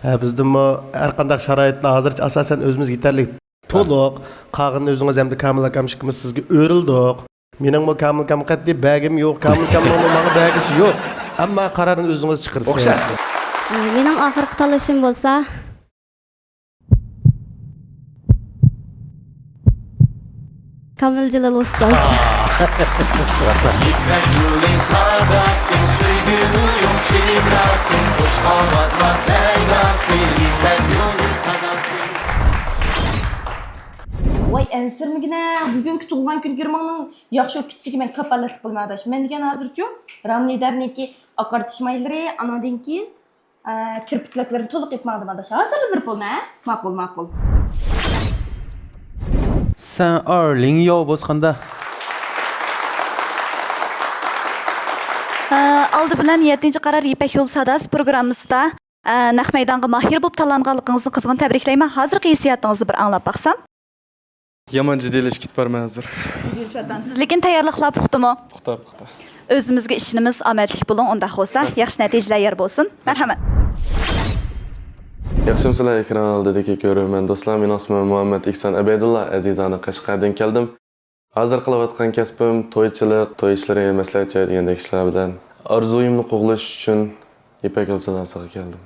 ئە، بىزدىنمۇ ھەر قانداق شارائىتلار ھازىرچە ئاساسەن ئۆزىمىزگە يېتەرلىك. تولۇق. قالغىنىنى ئۆزىڭىز ھەمدە كامىل ئاكام ئىككىمىز سىزگە ئۆرۈلدۇق. مېنىڭمۇ كامىل ئاكام قەتئىي بەرگىمۇ يوق، كامىل ئاكامنىڭمۇ ماڭا بەرگۈسى يوق. ئەمما قارارنى ئۆزىڭىز چىقىرىسىز. ئوخشاش. مېنىڭ ئاخىرقى تاللىشىم بولسا، كامىل جېلال ئۇستاز. يىپەك يولى ساداسى، سۆيگۈ ئويۇن شېۋراسى، خۇش ئاۋازلار سەيداسى، يىپەك يولى ساداسى. ۋاي ئەنسىرىمىگىنە، بۈگۈنكى تۇغۇلغان كۈن گېرماننىڭ ياخشى بولۇپ كېتىشىگە مەن كاپالەتلىك قىلىمەن ئاداش. مەن دېگەن ھازىرچۇ رامنىدەرنىڭكى ئاقارتىش مايلىرى، ئاناندىن كېيىن ئە، كىرپىكلەكلىرىنى تولۇق ئېلىپ ماڭدىم ئاداش. ھازىرلا بېرىپ بولىمەن، ھە؟ ماقۇل، ماقۇل. سەن ئارلىڭ ياۋ بولسىقاندا. ئە، ئالدى بىلەن يەتتىنچى قارار يىپەك يولى ساداسى پروگراممىسىدا، ئە، نەق مەيدانغا ماھىر بولۇپ تاللانغانلىقىڭىزنى قىزغىن تەبرىكلەيمەن. ھازىرقى ھېسسىياتىڭىزنى بىر ئاڭلاپ باقسام. يامان جىددىيلىشىپ كېتىپ بارىمەن ھازىر. جىددىيلىشىۋاتامسىز. لېكىن تەييارلىقلار پۇختىمۇ؟ پۇختا، پۇختا. ئۆزىمىزگە ئىشىنىمىز، ئامەتلىك بولۇڭ، ئۇنداق بولسا. ياخشى نەتىجىلەر يار بولسۇن. مەرھەمەت. ياخشىمۇسىلەر ئېكران ئالدىدىكى كۆرۈرمەن دوستلار، مېنىڭ ئىسمىم مۇھەممەد ئېھسان ئەبەيدۇللا، ئەزىزانە قەشقەردىن كەلدىم. ھازىر قىلىۋاتقان كەسپىم تويچىلىق، توي ئىشلىرى، مەسلىھەتچى دېگەندەك ئىشلار بىلەن ئارزۇيۇمنى قوغلىشىش ئۈچۈن يىپەك يولى ساداسىغا كەلدىم.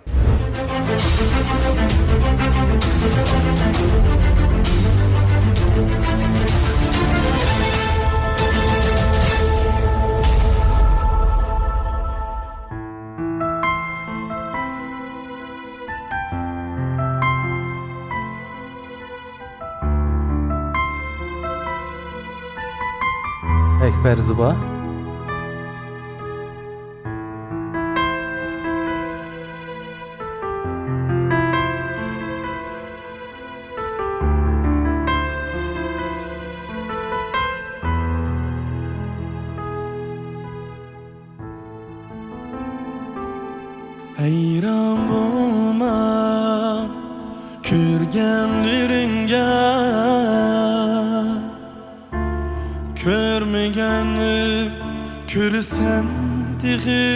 ئەكبەر زىبا. ھەيران بولما كۆرگەنلىرىڭگە، كۆرمىگەننى كۆرىسەن تېخى.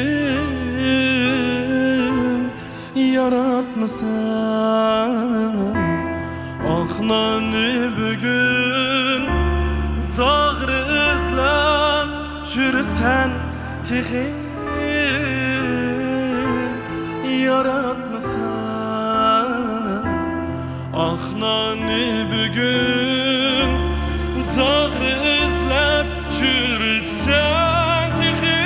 ياراتمىسام ئاقلارنى بۈگۈن، زاغرا ئىزلەپ يۈرىسەن تېخى. ياراتمىسام ئاقلارنى بۈگۈن، زاغرا ئىزلەپ يۈرىسەن تېخى.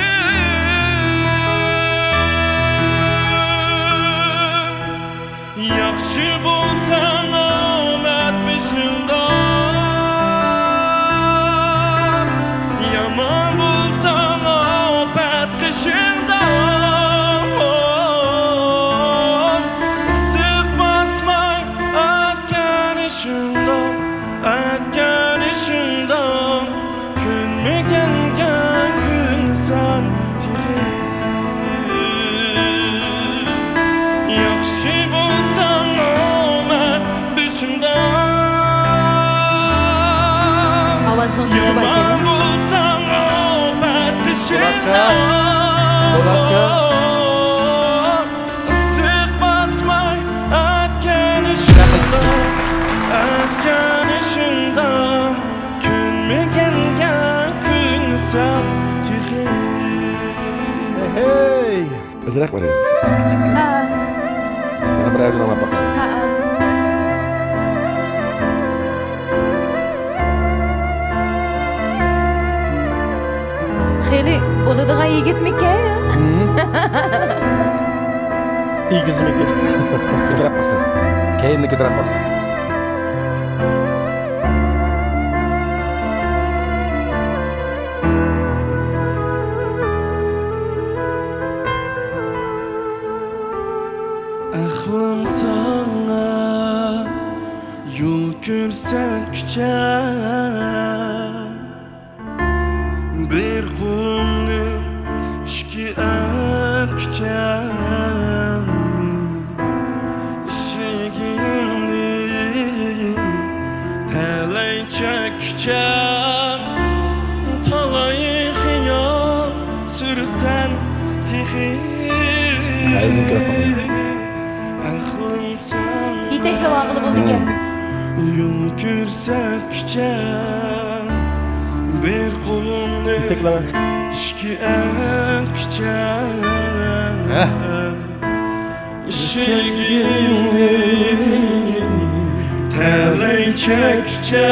ياخشى بولساڭ ئامەت بېشىڭدا، يامان بولساڭ ئاپەت قېشىڭدا. ئىسسىق باسماي ئەتكەن ئىشىڭدا، ئەتكەن ئىشىڭدا، كۆنمىگەنگە كۆنسەم تېخى. ياخشى بولساڭ ئامەت بېشىڭدا، ئاۋازنىڭ تۈسى بار يامان ئىكەن. بولساڭ ئاپەت قېشىڭدا. ئىسسىق باسماي ئەتكەن ئىشىڭدا، ئەتكەن ئىشىڭدا، كۆنمىگەنگە كۆنسەم تېخى. ھەي! ئازراق بېرەي. ھە. مانا بىر ئايدىن ئاڭلاپ باقاي. ھە. خېلى بولىدىغان يىگىتمىكەن؟ ھىم. ئېگىزمىكەن؟ كۆتۈرۈپ باقسۇن. كەينىنى كۆتۈرۈپ باقسۇن. كۆرسەتكۈچە، بىر قولۇڭنى ئىشىككە ئەتكۈچە، ئىشىكىڭنى تەلەي چەككۈچە، تالاي خىيال سۈرىسەن تېخى. ئەقلىڭ يېتەكلەپ ئالغىلى بولىدىكەن. يول كۆرسەتكۈچە، بىر قولۇڭنى يېتەكلەڭ. ئىشىككە ئەتكۈچە، ھە. ئىشىكىڭنى تەلەي چەككۈچە،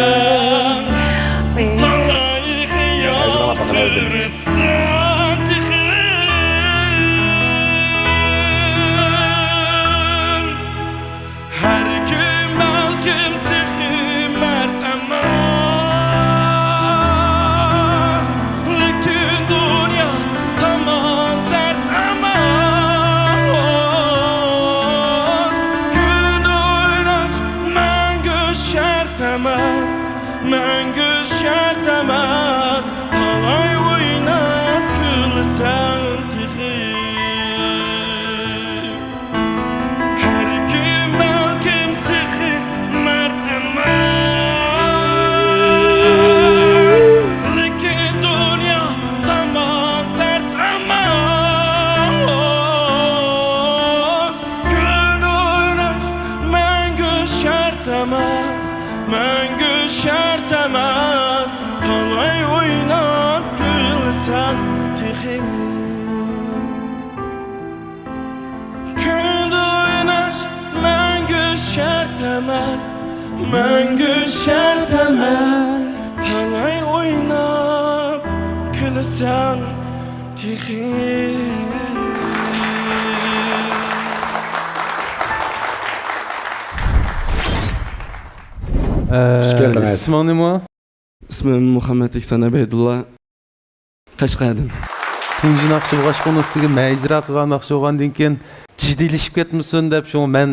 ئەي. تالاي خىيال سۈرىسەن تېخى. ھەر كىم بەلكىم سېخى مەرد ئەمەس، لېكىن دۇنيا تامان دەرد ئەمەس. كۈن ئويناش مەڭگۈ شەرت ئەمەس، مەڭگۈ شەرت ئەمەس. تالاي ئويناپ كۈلىسەن تېخى. ھەر كىم بەلكىم سېخى مەرد ئەمەس، لېكىن دۇنيا تامان دەرد ئەمەس. كۈن ئويناش مەڭگۈ شەرت ئەمەس، مەڭگۈ شەرت ئەمەس. تالاي ئويناپ كۈلىسەن تېخى. كۈندە ئويناش مەڭگۈ شەرت ئەمەس، مەڭگۈ شەرت ئەمەس. تالاي ئويناپ كۈلىسەن تېخى. ئە، ئىسمىڭ نېمە؟ ئىسمىم مۇھەممەت ئېھسان ئەبەيدۇللا. قەشقەردىن. تۇنجى ناخشا بولغاچقا، ئۇنىڭ ئۈستىگە مەن ئىجرا قىلغان ناخشا بولغاندىن كېيىن جىددىيلىشىپ كەتمىسۇن دەپ، شۇڭا مەن،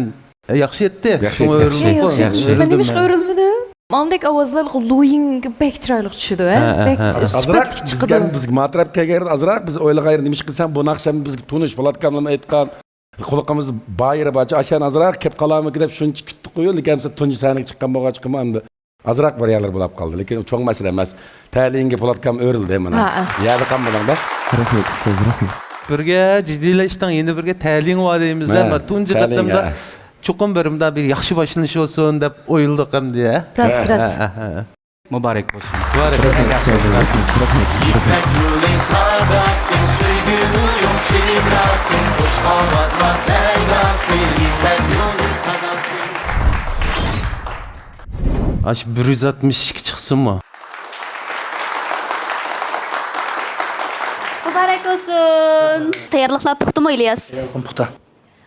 ياخشى ئېيتتى. ياخشى شۇڭا ئېيتتى، ياخشى. ياخشى. مەن نېمىشقا ئۆرۈلمىدىم؟ ماندەك ئاۋازلارغا لويىڭ بەك چىرايلىق چۈشىدۇ، ھە؟ ھە، ھە، بەك ھە. ئازراق سۈپەتلىك چىقىدۇ. بىزگە، بىزگە ماتراپ كەلگەن ئازراق بىز ئويلىغان يەردە نېمىشقا دېسەم، بۇ ناخشا بىزگە تونۇش، پولات ئاكامنىمۇ ئېيتقان. قۇلىقىمىزدا بار يېرى بارچە، ئاشۇ ئازراق كەپ قالارمىكىن دەپ شۇنچە كۈتتۇق-قۇ، لېكىن ئەمسە تۇنجى سەھنىگە چىققان بولغاچقىمۇ ئەمدى ئازراق بىر يەرلەر بولاپ قالدى، لېكىن چوڭ مەسىلە ئەمەس. تەلىيىڭگە پولات ئاكام ئۆرۈلدى مانا. ھە، ھە. يەردە قالمىدىڭ-دە. رەھمەت، ئۇستاز، رەھمەت. بىرگە جىددىيلەشتىڭ، يەنە بىرگە تەلىيىڭ بار دەيمىز-دە. ھە، مانا تۇنجى تەلىيىڭ، قېتىمدا ھە. چوقۇم بىر مۇنداق بىر ياخشى باشلىنىش بولسۇن دەپ ئويلىدۇق ئەمدى، ھە؟ راست، ھە، راست. ھە، ھە، ھە. مۇبارەك بولسۇن. مۇبارەك بولسۇن. يىپەك يولى ساداسى، سۆيگۈ ئويۇن شىۋىراسى، خۇش ئاۋازلار سەيداسى، يىپەك يولى ساداسى. ئاشۇ بىر يۈز ئاتمىش ئىككى چىقسۇنمۇ؟ مۇبارەك بولسۇن. تەييارلىقلار پۇختىمۇ، ئىلياس؟ تەييارلىقىم پۇختا.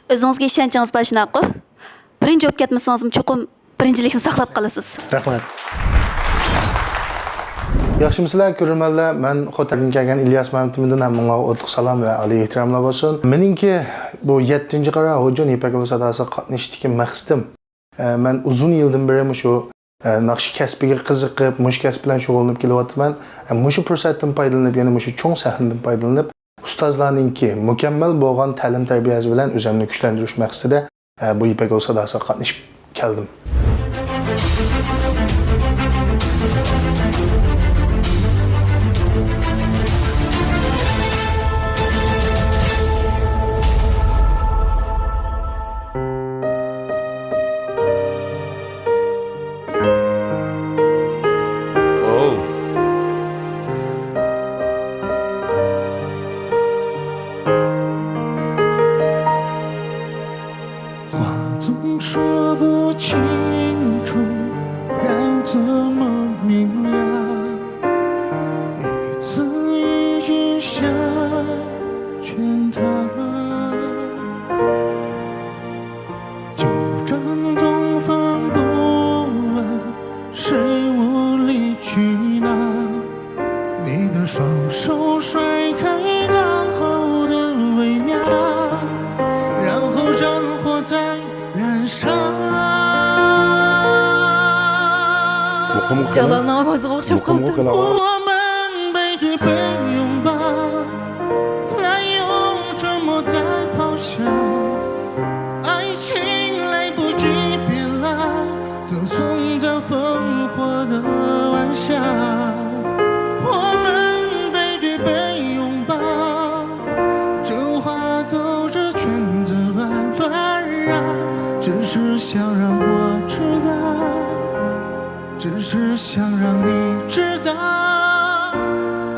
ئۆزىڭىزگە ئىشەنچىڭىز بار، شۇنداققۇ؟ بىرىنچى بولۇپ كەتمىسىڭىزمۇ، چوقۇم بىرىنچىلىكنى ساقلاپ قالىسىز. رەھمەت. ياخشىمۇسىلەر، كۆرۈرمەنلەر؟ مەن خوتەندىن كەلگەن ئىلياس مەمتىمىندىن ھەممىڭلارغا ئوتلۇق سالام ۋە ئالىي ئېھتىراملار بولسۇن. مېنىڭكى بۇ يەتتىنچى قارا ھۇجۇن يىپەك يولى ساداسىغا قاتنىشىشتىكى مەقسىتىم، ئە، مەن ئۇزۇن يىلدىن بېرى مۇشۇ، ئە، ناخشا كەسپىگە قىزىقىپ، مۇشۇ كەسىپ بىلەن شۇغۇللىنىپ كېلىۋاتىمەن. ئە، مۇشۇ پۇرسەتتىن پايدىلىنىپ، يەنە مۇشۇ چوڭ سەھنىدىن پايدىلىنىپ، ئۇستازلارنىڭكى مۇكەممەل بولغان تەلىم-تەربىيەسى بىلەن ئۆزۈمنى كۈچلەندۈرۈش مەقسىتىدە، ئە، بۇ يىپەك يولى ساداسىغا قاتنىشىپ كەلدىم. جالالنىڭ ئاۋازىغا ئوخشاپ قالدى. 我们背对背拥抱，来用沉默在咆哮。爱情来不及变老，葬送在烽火的晚霞。我们背对背拥抱，这花都是圈子乱乱绕，只是想让我知道。 只是想让你知道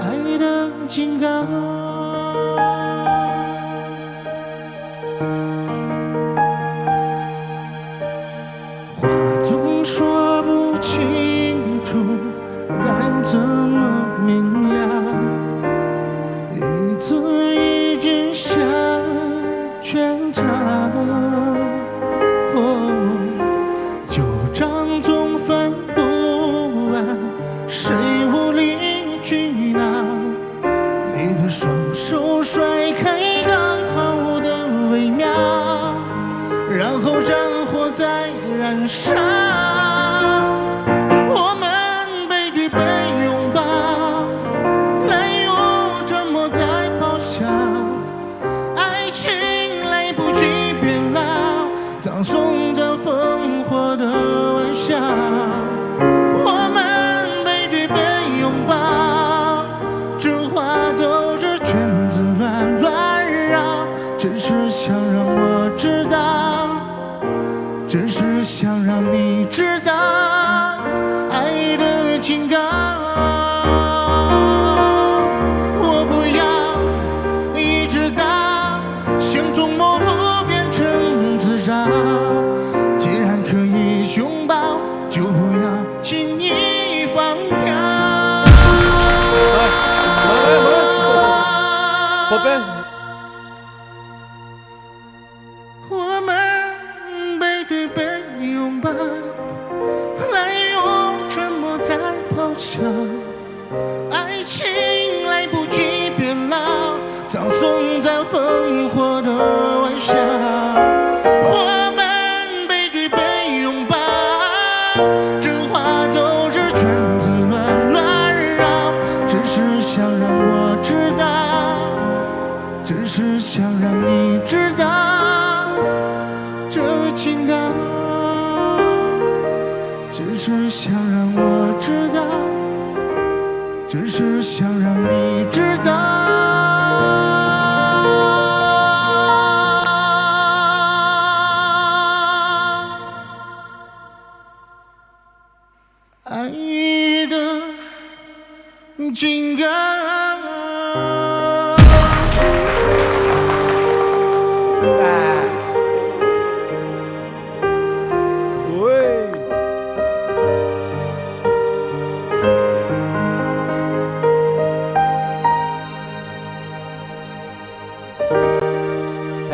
爱的警告。话总说不清楚，该怎么明了？一字一句像圈套。哦， 旧账总翻不完，谁无理取闹？你的双手甩开刚好的微妙，然后战火在燃烧。我们背对背拥抱，来用沉默在咆哮。 爱情来不及变老，葬送在烽火的晚霞。我们背对背拥抱，这花都是圈子乱乱绕，只是想让我知道。 只是想让你知道爱的警告。我不要一直到心中陌路变成自找。既然可以拥抱，就不要轻易放掉。 我们背对背拥抱，来用沉默在咆哮。爱情来不及变老，葬送在烽火的晚霞。我们背对背拥抱，这花都是圈子乱乱绕，只是想让我知道。 只是想让你知道，这警告。只是想让我知道，只是想让你知道。 爱的警告。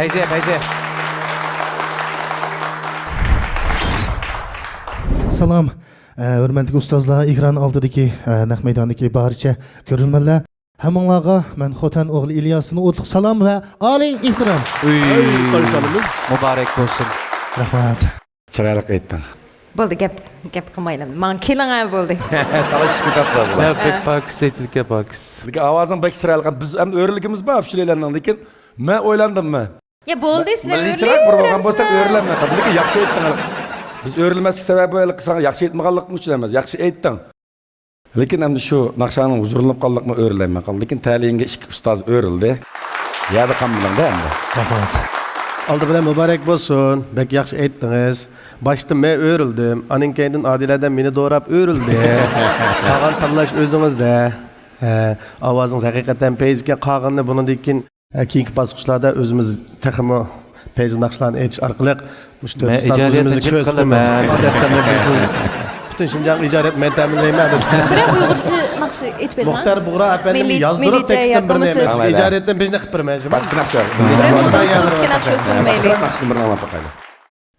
پەيزى، پەيزى. سالام. ئە، ھۆرمەتلىك ئۇستازلار، ئېكران ئالدىدىكى، ئە، نەق مەيداندىكى بارچە كۆرۈرمەنلەر، ھەممىڭلارغا مەن خوتەن ئوغلى ئىلياستىن ئوتلۇق سالام ۋە ئالىي ئېھتىرام. ئۆي، قارشى ئالىمىز. مۇبارەك بولسۇن. رەھمەت. چىرايلىق ئېيتتىڭ. بولدى، گەپ، گەپ قىلمايلى. ماڭا كېلىڭە، بولدى. تالاشىشقا گەپ بار. يا، بەك پاكىز ئېيتىدىكەن، پاكىز. لېكىن ئاۋازىڭ بەك چىرايلىق. بىز ئەمدى ئۆرۈلگىمىز بار، ئۈچىلەيلەننىڭ. لېكىن مەن ئويلاندىم، مەن. يا، بولدى، سىلەر مىللىيچىراق بىر بولغان بولساق ئۆرۈلەممەن. لېكىن ياخشى ئېيتتىڭ. بىز ئۆرۈلمەسلىك سەۋەبى ساڭا ياخشى ئېيتمىغانلىقىڭ ئۈچۈن ئەمەس. ياخشى ئېيتتىڭ. لېكىن ئەمدى شۇ ناخشاڭنىڭ ھۇزۇرلىنىپ قالدۇقمۇ ئۆرۈلەيمەن قالدى. لېكىن تەلىيىڭگە ئىككى ئۇستاز ئۆرۈلدى. يەردە قالمىدىڭ-دە ئەمدى. رەھمەت. ئالدى بىلەن مۇبارەك بولسۇن. بەك ياخشى ئېيتتىڭىز. باشتا مەن ئۆرۈلدۈم. ئانىڭ كەينىدىن ئادىلەدە مېنى دوراپ ئۆرۈلدى. قالغان تاللاش ئۆزىڭىزدە. ھە، ئاۋازىڭىز ھەقىقەتەن پەيزىكەن. قالغىنىنى بۇنىڭدىن كېيىن، ھە، كېيىنكى باسقۇچلاردا ئۆزىمىز تېخىمۇ پەيزى ناخشىلارنى ئېيتىش ئارقىلىق مۇشۇ تۆت ئۇستاز ئۆزىمىزنى كۆرسىتىمىز. ئادەتتە بىلىسىز، پۈتۈن شىنجاڭغا ئىجادىيەت مەن تەمىنلەيمەن. بىرەر ئۇيغۇرچە ناخشا ئېيتىپ بېرىڭ. مۇختار بۇغرا ئەپەندىمگە يازدۇرۇپ تېكىستىنى بىرنى ئەمەس، ئىجادىيەتتىن بىرنى قىلىپ بېرىمەن. بىر ناخشا. بىرەر مودېل سوتكە ناخشا ئۆتسۇن مەيلى. بىر ناخشىنى بىرنى ئاڭلاپ باقايلى.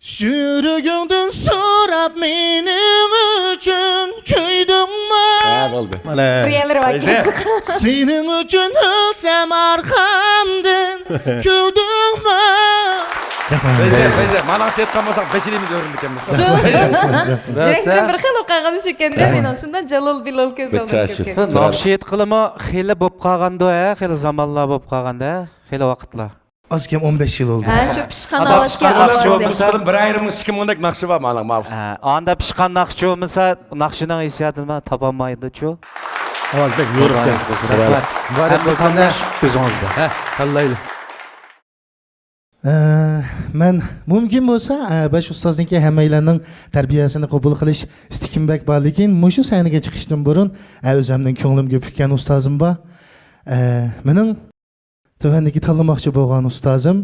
يۈرىكىڭدىن سوراپ مېنىڭ ئۈچۈن كۆيدۈڭمۇ؟ ھە، بولدى. مانا. بىر يەرلىرى بار ئىكەن. سېنىڭ ئۈچۈن ئۆلسەم ئارقامدىن كۈلدۈڭمۇ؟ رەھمەت. بەيزە، بەيزە، مانا ئىشلەتكەن بولساق، بەش يىلىمىز ئۆرۈندۈكەن. شۇ. يۈرەكلىرى بىر خىل بولۇپ قالغان ئىكەن، دە، مېنىڭ شۇنداق جالىل بىلال كۆز ئالدىمغا كېلىپ كەتتى. ناخشا ئېيتقىلىمۇ خېلى بولۇپ قالغاندۇ، ھە، خېلى زامانلار بولۇپ قالغاندا، خېلى ۋاقىتلار. ئاز كەم ئون بەش يىل بولدى. ھە، شۇ پىشقان ئاۋاز، پىشقان ناخشا بولمىسا، بىر ئايرىم ئىككى مۇندەك ناخشا بار مانا ماۋۇ. ھە، ئاندا پىشقان ناخشا بولمىسا، ناخشىنىڭ ھېسسىياتىنى تاپالمايدۇچۇ. ئاۋاز بەك يورۇق. رەھمەت. ھەممە قاتناش ئۆزىڭىزدە. ھە، تاللايلى. ئە، مەن مۇمكىن بولسا، ئە، بەش ئۇستازنىڭكى ھەممەيلەننىڭ تەربىيەسىنى قوبۇل قىلىش ئىستىكىم بەك بار، لېكىن مۇشۇ سەھنىگە چىقىشتىن بۇرۇن، ئە، ئۆزۈمنىڭ كۆڭلۈمگە پۈككەن ئۇستازىم بار. ئە، مېنىڭ تۆۋەندىكى تاللىماقچى بولغان ئۇستازىم.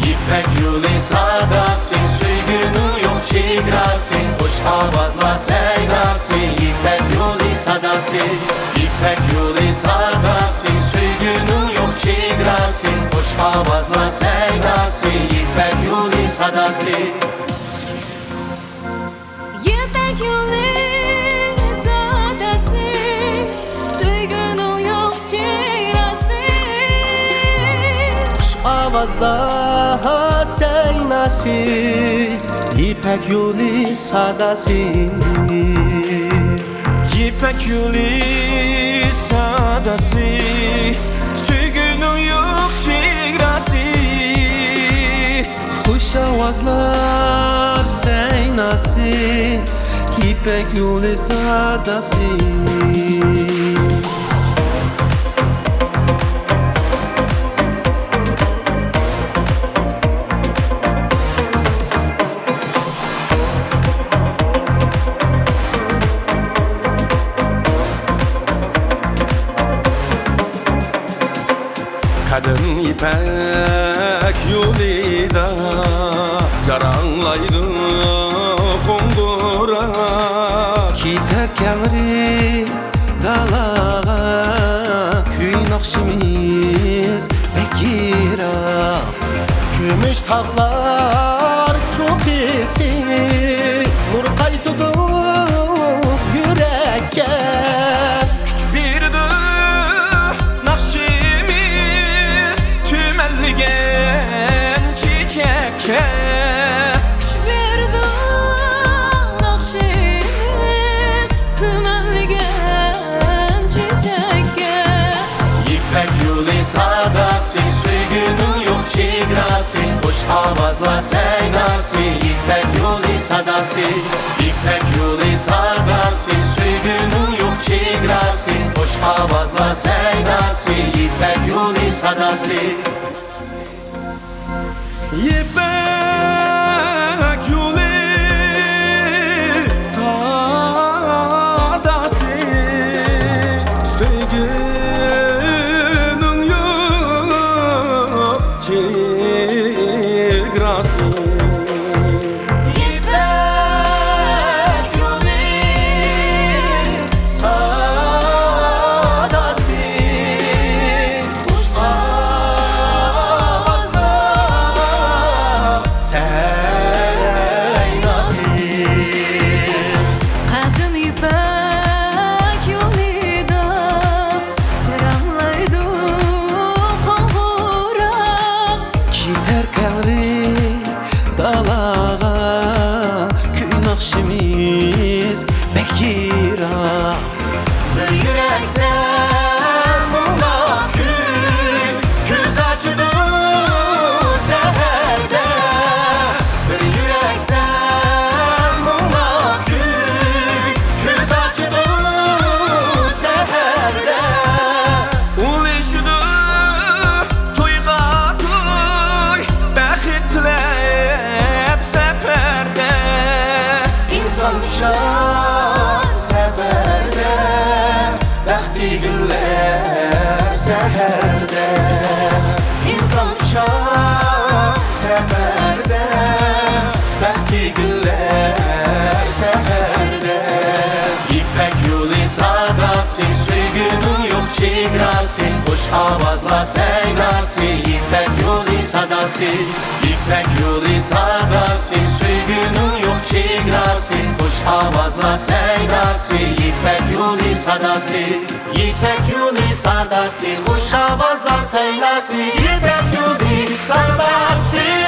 يىپەك يولى ساداسى، سۆيگۈنىڭ يوق چېگراسى، خۇش ئاۋازلار سەيناسى، يىپەك يولى ساداسى، يىپەك يولى ساداسى، سۆيگۈنىڭ يوق چېگراسى، خۇش ئاۋازلار سەيناسى، يىپەك يولى ساداسى. يىپەك يولى ساداسى، سۆيگۈنىڭ يوق چېگراسى. خۇش ئاۋازلار سەيناسى، يىپەك يولى ساداسى. يىپەك يولى ساداسى، سۆيگۈنىڭ يوق چېگراسى. خۇش ئاۋازلار سەيناسى، يىپەك يولى ساداسى. قەدىم يىپەك يولىدا جاراڭلايدۇ قوڭغۇراق. كېتەر كەڭرى دالاغا، كۈي ناخشىمىز بەك يىراق. كۈمۈش تاغلار چوققىسى نۇر قايتىدۇ يۈرەككە. كۈچ بېرىدۇ ناخشىمىز تۈمەنلىگەن چېچەككە. كۈچ بېرىدۇ ناخشىمىز تۈمەنلىگەن چېچەككە. يىپەك يولى ساداسى، سۆيگۈنىڭ يوق چېگراسى، خۇش ئاۋازلار سەيناسى، يىپەك يولى ساداسى، يىپەك يولى ساداسى، سۆيگۈنىڭ يوق چېگراسى، خۇش ئاۋازلار سەيناسى، يىپەك يولى ساداسى. يىپەك يولى ساداسى، سۆيگۈنىڭ يوق چېگراسى. يىپەك يولى ساداسى، خۇش ئاۋازلار سەيناسى. قەدىم يىپەك يولىدا جاراڭلايدۇ قوڭغۇراق. كېتەر كەڭرى دالاغا، كۈي ناخشىمىز بەك يىراق. بىر يۈرەكتە مۇڭلار كۈي، كۆز ئاچىدۇ سەھەردە. بىر يۈرەكتە مۇڭلار كۈي، كۆز ئاچىدۇ سەھەردە. ئۇلىشىدۇ تويغا توي، بەخت تىلەپ سەپەردە. ئىنسان ئۇچار سەپەردە، بەختى گۈللەر سەھەردە. ئىنسان ئۇچار سەپەردە، بەختى گۈللەر سەھەردە. يىپەك يولى ساداسى، سۆيگۈنىڭ يوق چېگراسى، خۇش ئاۋازلار سەيناسى، يىپەك يولى ساداسى، يىپەك يولى ساداسى، سۆيگۈنىڭ يوق چېگراسى، خۇش ئاۋازلار سەيداسى، يىپەك يولى ساداسى، يىپەك يولى ساداسى، خۇش ئاۋازلار سەيداسى، يىپەك يولى ساداسى.